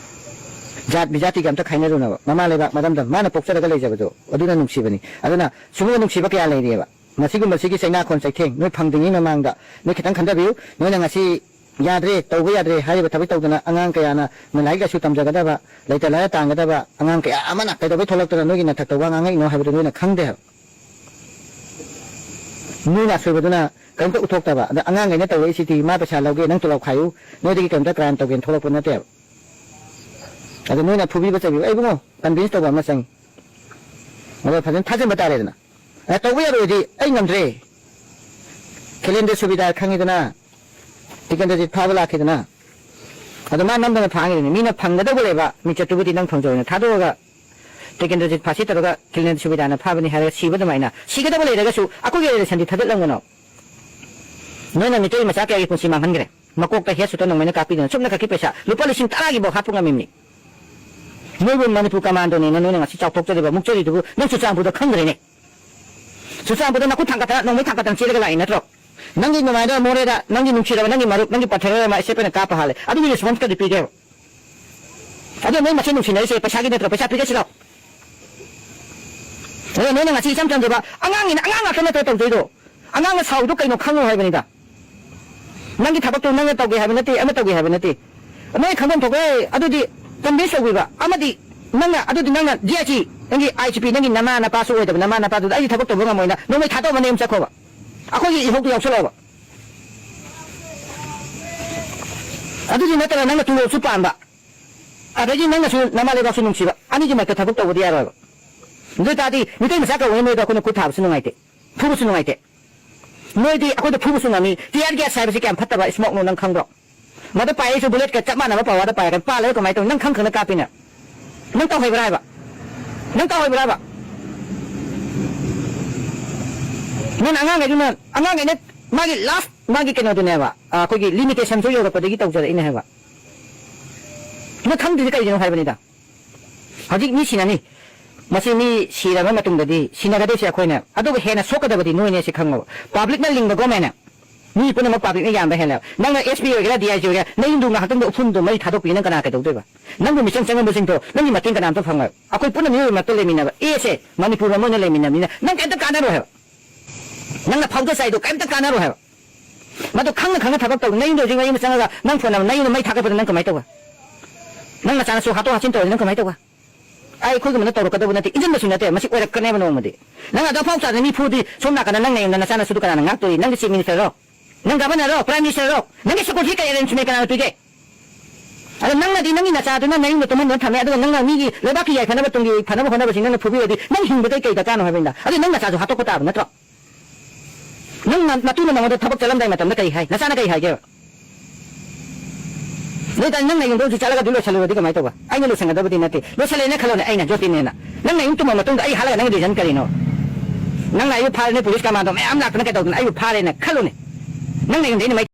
ꯖꯥꯠ ꯕꯤꯖꯥꯇꯤꯒ ꯑꯝꯇ ꯈꯥꯏꯅꯔꯨꯅꯕ꯫ ꯃꯃꯥ ꯂꯩꯕꯥꯛ ꯃꯔꯝꯗꯝ ꯃꯥꯅ ꯄꯣꯛꯆꯔꯒ ꯂꯩꯖꯕꯗꯣ ꯑꯗꯨꯅ ꯅꯨꯡꯁꯤꯕꯅꯤ꯫ ꯑꯗꯨꯅ ꯁꯤꯒꯨꯝꯕ ꯅꯨꯡꯁꯤꯕ ꯀꯌꯥ ꯂꯩꯔꯤꯑꯕ꯫ ꯃꯁꯤꯒꯨꯝꯕꯁꯤꯒꯤ ꯆꯩꯅꯥꯈꯣꯟ ꯆꯩꯊꯦꯡ ꯅꯣꯏ ꯐꯪꯗ꯭ꯔꯤꯉꯩ ꯃꯃꯥꯡꯗ ꯅꯣꯏ ꯈꯤꯇꯪ ꯈꯟꯊꯕꯤꯌꯨ꯫ ꯅꯣꯏꯅ ꯉꯁꯤ ꯌꯥꯗ꯭ꯔꯦ, ꯇꯧꯕ ꯌꯥꯗ꯭ꯔꯦ ꯍꯥꯏꯔꯤꯕ ꯊꯕꯛ ꯇꯧꯗꯅ ꯑꯉꯥꯡ ꯀꯌꯥꯅ ꯂꯥꯏꯔꯤꯛ ꯂꯥꯏꯁꯨ ꯇꯝꯖꯒꯗꯕ, ꯂꯩꯇ ꯂꯥꯏꯔ ꯇꯥꯟꯒꯗꯕ ꯑꯉꯥꯡ ꯀꯌꯥ ꯑꯃꯅ ꯀꯩꯗꯧꯕꯩ ꯊꯣꯛꯂꯛꯇꯅ ꯅꯣꯏꯒꯤ ꯅꯊꯛꯇ ꯋꯥ ꯉꯥꯡꯉꯛꯏꯅꯣ ꯍꯥꯏꯕꯗꯨ ꯅꯣꯏꯅ ꯈꯪꯗꯦ ꯍꯥꯏꯕ꯫ ꯅꯣꯏꯅ ꯑꯁꯣꯏꯕꯗꯨꯅ ꯀꯔꯤꯝꯇ ꯎꯠꯊꯣꯛꯇꯕ꯫ ꯑꯗ ꯑꯉꯥꯡꯈꯩꯅ ꯇꯧꯔꯛꯏꯁꯤꯗꯤ ꯃꯥ ꯄꯩꯁꯥ ꯂꯧꯒꯦ, ꯅꯪ ꯇꯣꯂꯣꯞ ꯈꯥꯏꯌꯨ, ꯅꯣꯏꯗꯒꯤ ꯀꯔꯤꯝꯇ ꯀ꯭ꯔꯥꯏꯝ ꯇꯧꯒꯦꯅ ꯊꯣꯛꯂꯛꯄ ꯅꯠꯇꯦꯕ꯫ ꯑꯗ ꯅꯣꯏꯅ ꯐꯨꯕꯤꯕ ꯆꯩꯕꯤꯕ, ꯑꯩ ꯏꯕꯨꯡꯉꯣ, ꯀꯟꯚꯤꯟꯁ ꯇꯧꯕ ꯑꯃ ꯆꯪꯉꯤ꯫ ꯑꯗꯣ ꯐꯖꯅ ꯊꯥꯖꯤꯟꯕ ꯇꯥꯔꯦꯗꯅ꯫ ꯑꯦ, ꯇꯧꯕ ꯌꯥꯔꯣꯏꯗꯤ ꯑꯩ ꯉꯝꯗ꯭ꯔꯦ꯫ ꯈꯦꯂꯦꯟꯗ꯭ꯔ ꯁꯨꯕꯤꯗꯥ ꯈꯪꯉꯤꯗꯅ, ꯇꯤꯀꯦꯟꯗ꯭ꯔꯖꯤꯠ ꯐꯥꯕ ꯂꯥꯛꯈꯤꯗꯅ꯫ ꯑꯗꯣ ꯃꯥ ꯅꯝꯗꯅ ꯐꯥꯡꯉꯤꯗꯨꯅꯤ꯫ ꯃꯤꯅ ꯐꯪꯒꯗꯧꯕ ꯂꯩꯕ ꯃꯤꯡꯆꯠꯇꯨꯕꯨꯗꯤ ꯅꯪ ꯐꯪꯖꯧꯅ ꯊꯥꯗꯣꯛꯑꯒ ꯇꯤꯀꯦꯟꯗ꯭ꯔꯖꯤꯠ ꯐꯥꯁꯤ ꯇꯧꯔꯒ ꯈꯦꯂꯦꯟꯗ꯭ꯔ ꯁꯨꯕꯤꯗꯥꯅ ꯐꯥꯕꯅꯤ ꯍꯥꯏꯔꯒ ꯁꯤꯕ ꯑꯗꯨꯃꯥꯏꯅ꯫ ꯁꯤꯒꯗꯕ ꯂꯩꯔꯒꯁꯨ ꯑꯩꯈꯣꯏꯒꯤ ꯔꯤꯂꯦꯁꯟꯗꯤ ꯊꯥꯗꯠꯂꯝꯒꯅꯣ꯫ ꯅꯣꯏꯅ ꯃꯤꯇꯩ ꯃꯆꯥ ꯀꯌꯥꯒꯤ ꯄꯨꯟꯁꯤ ꯃꯥꯡꯍꯟꯈ꯭ꯔꯦ꯫ ꯃꯀꯣꯛꯇ ꯍꯦꯠ ꯁꯨꯠꯇ ꯅꯣꯡꯃꯩꯅ ꯀꯥꯞꯄꯤꯗꯅ ꯁꯨꯞꯅ ꯈꯛꯀꯤ ꯄꯩꯁꯥ ꯂꯨꯄꯥ ꯂꯤꯁꯤꯡ ꯇꯔꯥꯒꯤꯐꯥꯎ ꯍꯥꯞꯄ ꯉꯝꯃꯤꯕꯅꯤ꯫ ꯅꯣꯏꯕꯨ ꯃꯅꯤꯄꯨꯔ ꯀꯃꯥꯟꯗꯣꯅꯦꯅ ꯅꯣꯏꯅ ꯉꯁꯤ ꯆꯥꯎꯊꯣꯛꯆꯔꯤꯕ, ꯃꯨꯛꯆꯔꯤꯗꯨꯕꯨ ꯅꯪ ꯆꯨꯔꯆꯥꯟꯄꯨꯔꯗ ꯈꯪꯗ꯭ꯔꯦꯅꯦ꯫ ꯆꯨꯔꯆꯥꯟꯄꯨꯔꯗ ꯅꯈꯨꯠ ꯊꯥꯡꯒꯠꯇꯅ ꯅꯣꯡꯃꯩ ꯊꯥꯡꯒꯠꯇꯅ ꯆꯦꯜꯂꯒ ꯂꯥꯛꯏ ꯅꯠꯇ꯭ꯔꯣ? ꯅꯪꯒꯤ ꯅꯨꯡꯉꯥꯏꯗ ꯃꯣꯔꯦꯗ ꯅꯪꯒꯤ ꯅꯨꯡꯁꯤꯔꯕ ꯅꯪꯒꯤ ꯃꯔꯨꯞ ꯅꯪꯒꯤ ꯄꯠꯊꯔ ꯑꯃ ꯑꯦꯁ ꯑꯦꯐ ꯑꯥꯏꯅ ꯀꯥꯞꯄ ꯍꯥꯜꯂꯦ꯫ ꯑꯗꯨꯒꯤ ꯔꯦꯁꯄꯣꯟꯁ ꯀꯗꯤ ꯄꯤꯒꯦꯕ? ꯑꯗꯣ ꯅꯣꯏ ꯃꯁꯦꯟ ꯅꯨꯡꯁꯤꯅꯔꯤꯁꯦ ꯄꯩꯁꯥꯒꯤ ꯅꯠꯇ꯭ꯔꯣ? ꯄꯩꯁꯥ ꯄꯤꯒꯦ ꯁꯤꯔꯣ? ꯑꯗꯣ ꯅꯣꯏꯅ ꯉꯁꯤ ꯏꯆꯝ ꯆꯝꯖꯕ ꯑꯉꯥꯡꯒꯤꯅ ꯑꯉꯥꯡ ꯉꯥꯛꯇ ꯅꯠꯇ꯭ꯔꯣ ꯇꯧꯗꯣꯏꯗꯣ? ꯑꯉꯥꯡꯅ ꯁꯥꯎꯔꯤꯗꯣ ꯀꯩꯅꯣ ꯈꯪꯉꯣ ꯍꯥꯏꯕꯅꯤꯗ꯫ ꯅꯪꯒꯤ ꯊꯕꯛꯇꯣ ꯅꯪꯅ ꯇꯧꯒꯦ ꯍꯥꯏꯕ ꯅꯠꯇꯦ, ꯑꯃ ꯇꯧꯒꯦ ꯍꯥꯏꯕ ꯅꯠꯇꯦ꯫ ꯅꯣꯏ ꯈꯪꯐꯝ ꯊꯣꯛꯄ, ꯑꯦ, ꯑꯗꯨꯗꯤ ꯀꯟꯚꯤꯟꯁ ꯇꯧꯕꯤꯕ꯫ ꯑꯃꯗꯤ ꯅꯪꯅ, ꯑꯗꯨꯗꯤ ꯅꯪꯅ ꯗꯤ ꯑꯥꯏ ꯖꯤ, ꯅꯪꯒꯤ ꯑꯥꯏ ꯖꯤ ꯄꯤ, ꯅꯪꯒꯤ ꯅꯃꯥ ꯅꯄꯥꯁꯨ ꯑꯣꯏꯗꯕ ꯅꯃꯥ ꯅꯄꯥꯗꯨꯗ ꯑꯩꯗꯤ ꯊꯕꯛ ꯇꯧꯕ ꯉꯝꯃꯣꯏꯅ ꯅꯣꯡꯃꯩ ꯊꯥꯗꯣꯛꯑꯝꯃ ꯅꯌꯨꯝ ꯆꯠꯈꯣꯕ꯫ ꯑꯩꯈꯣꯏꯒꯤ ꯏꯍꯧꯗꯣ ꯌꯥꯎꯁꯜꯂꯛꯑꯣꯕ꯫ ꯑꯗꯨꯗꯤ ꯅꯠꯇꯅ ꯅꯪꯅ ꯇꯨꯂꯣꯞꯁꯨ ꯄꯥꯟꯕ, ꯑꯗꯒꯤ ꯅꯪꯅꯁꯨ ꯅꯃꯥ ꯂꯩꯕꯥꯛꯁꯨ ꯅꯨꯡꯁꯤꯕ, ꯑꯅꯤꯒꯤ ꯃꯔꯛꯇ ꯊꯕꯛ ꯇꯧꯕꯗꯤ ꯌꯥꯔꯣꯏꯕ꯫ ꯑꯗꯨ ꯑꯣꯏ ꯇꯥꯔꯗꯤ ꯃꯤꯇꯩ ꯃꯆꯥ ꯀꯧꯕꯅꯤ ꯅꯣꯏꯗ ꯑꯩꯈꯣꯏꯅ ꯈꯨꯠ ꯊꯥꯕꯁꯨ ꯅꯨꯡꯉꯥꯏꯇꯦ, ꯐꯨꯕꯁꯨ ꯅꯨꯡꯉꯥꯏꯇꯦ꯫ ꯅꯣꯏꯗꯤ ꯑꯩꯈꯣꯏꯗ ꯐꯨꯕꯁꯨ ꯉꯝꯃꯤ, tear gas ꯍꯥꯏꯕꯁꯤ ꯀꯌꯥꯝ ꯐꯠꯇꯕ smoke ꯅꯣ ꯅꯪ ꯈꯪꯕ꯭ꯔꯣ? ꯃꯗꯨ ꯄꯥꯏꯔꯛꯏꯁꯨ bullet ꯀ ꯆꯞ ꯃꯥꯟꯅꯕ power ꯗ ꯄꯥꯏꯔꯛꯀꯅꯤ꯫ ꯄꯥꯜꯂꯒ ꯀꯃꯥꯏꯅ ꯇꯧꯅꯤ? ꯅꯪ ꯈꯪ ꯈꯪꯅ ꯀꯥꯞꯄꯤꯅ꯫ ꯅꯪ ꯇꯧꯍꯩꯕ꯭ꯔꯥ ꯍꯥꯏꯕ? ꯅꯪ ꯇꯧꯍꯩꯕ꯭ꯔꯥ ꯍꯥꯏꯕ? ꯅꯪ ꯑꯉꯥꯡꯈꯩꯗꯨꯅ, ꯑꯉꯥꯡꯈꯩꯅ ꯃꯥꯒꯤ last, ꯃꯥꯒꯤ ꯀꯩꯅꯣꯗꯨꯅꯦꯕ, ꯑ, ꯑꯩꯈꯣꯏꯒꯤ limitation ꯁꯨ ꯌꯧꯔꯛꯄꯗꯒꯤ ꯇꯧꯖꯔꯛꯏꯅꯦ ꯍꯥꯏꯕ꯫ ꯅꯪ ꯈꯪꯗ꯭ꯔꯤꯁꯦ ꯀꯩꯒꯤꯅꯣ ꯍꯥꯏꯕꯅꯤꯗ꯫ ꯍꯧꯖꯤꯛ ꯃꯤ ꯁꯤꯅꯅꯤ꯫ ꯃꯁꯤ ꯃꯤ ꯁꯤꯔꯕ ꯃꯇꯨꯡꯗꯗꯤ ꯁꯤꯟꯅꯒꯗꯣꯏꯁꯦ ꯑꯩꯈꯣꯏꯅ꯫ ꯑꯗꯨꯒ ꯍꯦꯟꯅ ꯁꯣꯛꯀꯗꯕꯗꯤ ꯅꯣꯏꯅꯦ ꯁꯤ ꯈꯪꯉꯣꯕ꯫ Public ꯅ ꯂꯤꯡꯕ government ꯅ ꯃꯤ ꯄꯨꯝꯅꯃꯛ public ꯅ ꯌꯥꯝꯕ ꯍꯦꯜꯂꯦꯕ꯫ ꯅꯪꯅ S P ꯑꯣꯏꯒꯦꯔꯥ, D I G ꯑꯣꯏꯒꯦꯔꯥ, ꯅꯌꯨꯝꯗꯨ ꯉꯥꯏꯍꯥꯛꯇꯪꯗ ꯎꯐꯨꯟꯗꯣ ꯃꯩ ꯊꯥꯗꯣꯛꯄꯤ, ꯅꯪ ꯀꯅꯥ ꯀꯩꯗꯧꯗꯣꯏꯕ? ꯅꯪꯕꯨ ꯃꯤꯆꯪ ꯆꯪꯉꯝꯕꯁꯤꯡꯗꯣ ꯅꯪꯒꯤ ꯃꯇꯦꯡ ꯀꯅꯥꯝꯇ ꯐꯪꯉꯣꯏ꯫ ꯑꯩꯈꯣꯏ ꯄꯨꯟꯅ ꯃꯤꯑꯣꯏꯕ ꯃꯔꯛꯇ ꯂꯩꯃꯤꯟꯅꯕ꯫ ꯑꯦꯁꯦ ꯃꯅꯤꯄꯨꯔ ꯑꯃ ꯑꯣꯏꯅ ꯂꯩꯃꯤꯟꯅꯕꯅꯤꯅ ꯅꯪ ꯀꯩꯝꯇ ꯀꯥꯟꯅꯔꯣꯏ ꯍꯥꯏꯕ꯫ ꯅꯪꯅ ꯐꯥꯎꯗ ꯆꯥꯏꯗꯣ ꯀꯩꯝꯇ ꯀꯥꯟꯅꯔꯣꯏ ꯍꯥꯏꯕ꯫ ꯃꯗꯨ ꯈꯪꯅ ꯈꯪꯅ ꯊꯕꯛ ꯇꯧ꯫ ꯅꯌꯨꯝꯗ ꯍꯧꯖꯤꯛ ꯃꯌꯨꯝ ꯆꯪꯉꯒ ꯅꯪ ꯐꯣꯟ ꯑꯃ, ꯅꯌꯨꯝꯗ ꯃꯩ ꯊꯥꯒꯠꯄꯗ ꯅꯪ ꯀꯃꯥꯏꯅ ꯇꯧꯕ? ꯅꯪ ꯅꯆꯥꯅꯁꯨ ꯍꯥꯠꯇꯣꯛ ꯍꯥꯠꯆꯤꯟ ꯇꯧꯔꯗꯤ ꯅꯪ ꯀꯃꯥꯏꯅ ꯇꯧꯕ? ꯑꯩ ꯑꯩꯈꯣꯏꯒꯨꯝꯕꯅ ꯇꯧꯔꯛꯀꯗꯧꯕ ꯅꯠꯇꯦ, ꯏꯟꯖꯟꯕꯁꯨ ꯅꯠꯇꯦ, ꯃꯁꯤ ꯑꯣꯏꯔꯛꯀꯅꯦꯕ ꯅꯣꯡꯃꯗꯤ꯫ ꯅꯪ ꯑꯗꯣ ꯑꯐꯥꯎ ꯆꯥꯗꯅ ꯃꯤ ꯐꯨꯗꯤ ꯁꯣꯝ ꯅꯥꯀꯟꯗ ꯅꯪ ꯅꯌꯨꯝꯗ ꯅꯆꯥꯅꯁꯨꯗꯨ ꯀꯅꯥꯅ ꯉꯥꯛꯇꯣꯔꯤ? ꯅꯪꯒꯤ chief minister ꯔꯣ? ꯅꯪ governor ꯔꯣ? Prime minister ꯔꯣ? ꯅꯪꯒꯤ security ꯀꯩ arrangement ꯀꯅꯥꯅ ꯄꯤꯒꯦ? ꯑꯗꯣ ꯅꯪꯅꯗꯤ ꯅꯪꯒꯤ ꯅꯆꯥꯗꯨꯅ ꯅꯌꯨꯝꯗ ꯇꯨꯝꯍꯟꯗꯨꯅ ꯊꯝꯃꯦ, ꯑꯗꯨꯒ ꯅꯪꯅ ꯃꯤꯒꯤ ꯂꯩꯕꯥꯛꯀꯤ ꯌꯥꯏꯐꯅꯕ, ꯇꯨꯡꯒꯤ ꯐꯅꯕ ꯍꯣꯠꯅꯕꯁꯤ ꯅꯪꯅ ꯐꯨꯕꯤꯔꯗꯤ ꯅꯪ ꯍꯤꯡꯕꯗꯩ ꯀꯩ ꯗꯔꯀꯥꯔꯅꯣ ꯍꯥꯏꯕꯅꯤꯗ? ꯑꯗꯨ ꯅꯪ ꯅꯆꯥꯁꯨ ꯍꯥꯠꯇꯣꯛꯄ ꯇꯥꯕ ꯅꯠꯇ꯭ꯔꯣ? ꯅꯪ ꯅ-, ꯅꯇꯨꯅ ꯅꯉꯣꯟꯗ ꯊꯕꯛ ꯆꯠꯂꯝꯗꯥꯏ ꯃꯇꯝꯗ ꯀꯔꯤ ꯍꯥꯏ? ꯅꯆꯥꯅ ꯀꯔꯤ ꯍꯥꯏꯒꯦꯕ? ꯑꯗꯨ ꯑꯣꯏꯇꯥꯔꯗꯤ ꯅꯪ ꯅꯌꯨꯝꯗ ꯍꯧꯖꯤꯛ ꯆꯠꯂꯒ ꯑꯗꯨ ꯂꯣꯏꯁꯜꯂꯨꯔꯗꯤ ꯀꯃꯥꯏꯅ ꯇꯧꯕ? ꯑꯩꯅ ꯂꯣꯏꯁꯟꯒꯗꯕꯗꯤ ꯅꯠꯇꯦ꯫ ꯂꯣꯏꯁꯜꯂꯦꯅ ꯈꯜꯂꯣꯅꯦ, ꯑꯩꯅ ꯖꯣꯇꯤꯅꯦꯅ꯫ ꯅꯪ ꯅꯌꯨꯝ ꯇꯨꯝꯃ ꯃꯇꯨꯡꯗ ꯑꯩ ꯍꯥꯠꯂꯒ ꯅꯪꯒꯤ reason ꯀꯔꯤꯅꯣ? ꯅꯪꯅ ꯑꯩꯕꯨ ꯐꯥꯔꯦꯅꯦ, police commando ꯃꯌꯥꯝ ꯂꯥꯛꯇꯅ ꯀꯩꯗꯧꯗꯅ ꯑꯩꯕꯨ ꯐꯥꯔꯦꯅ ꯈꯜꯂꯨꯅꯦ꯫ ꯅꯪ ꯅꯌꯨꯝꯗ ꯑꯩꯅ ꯃꯩ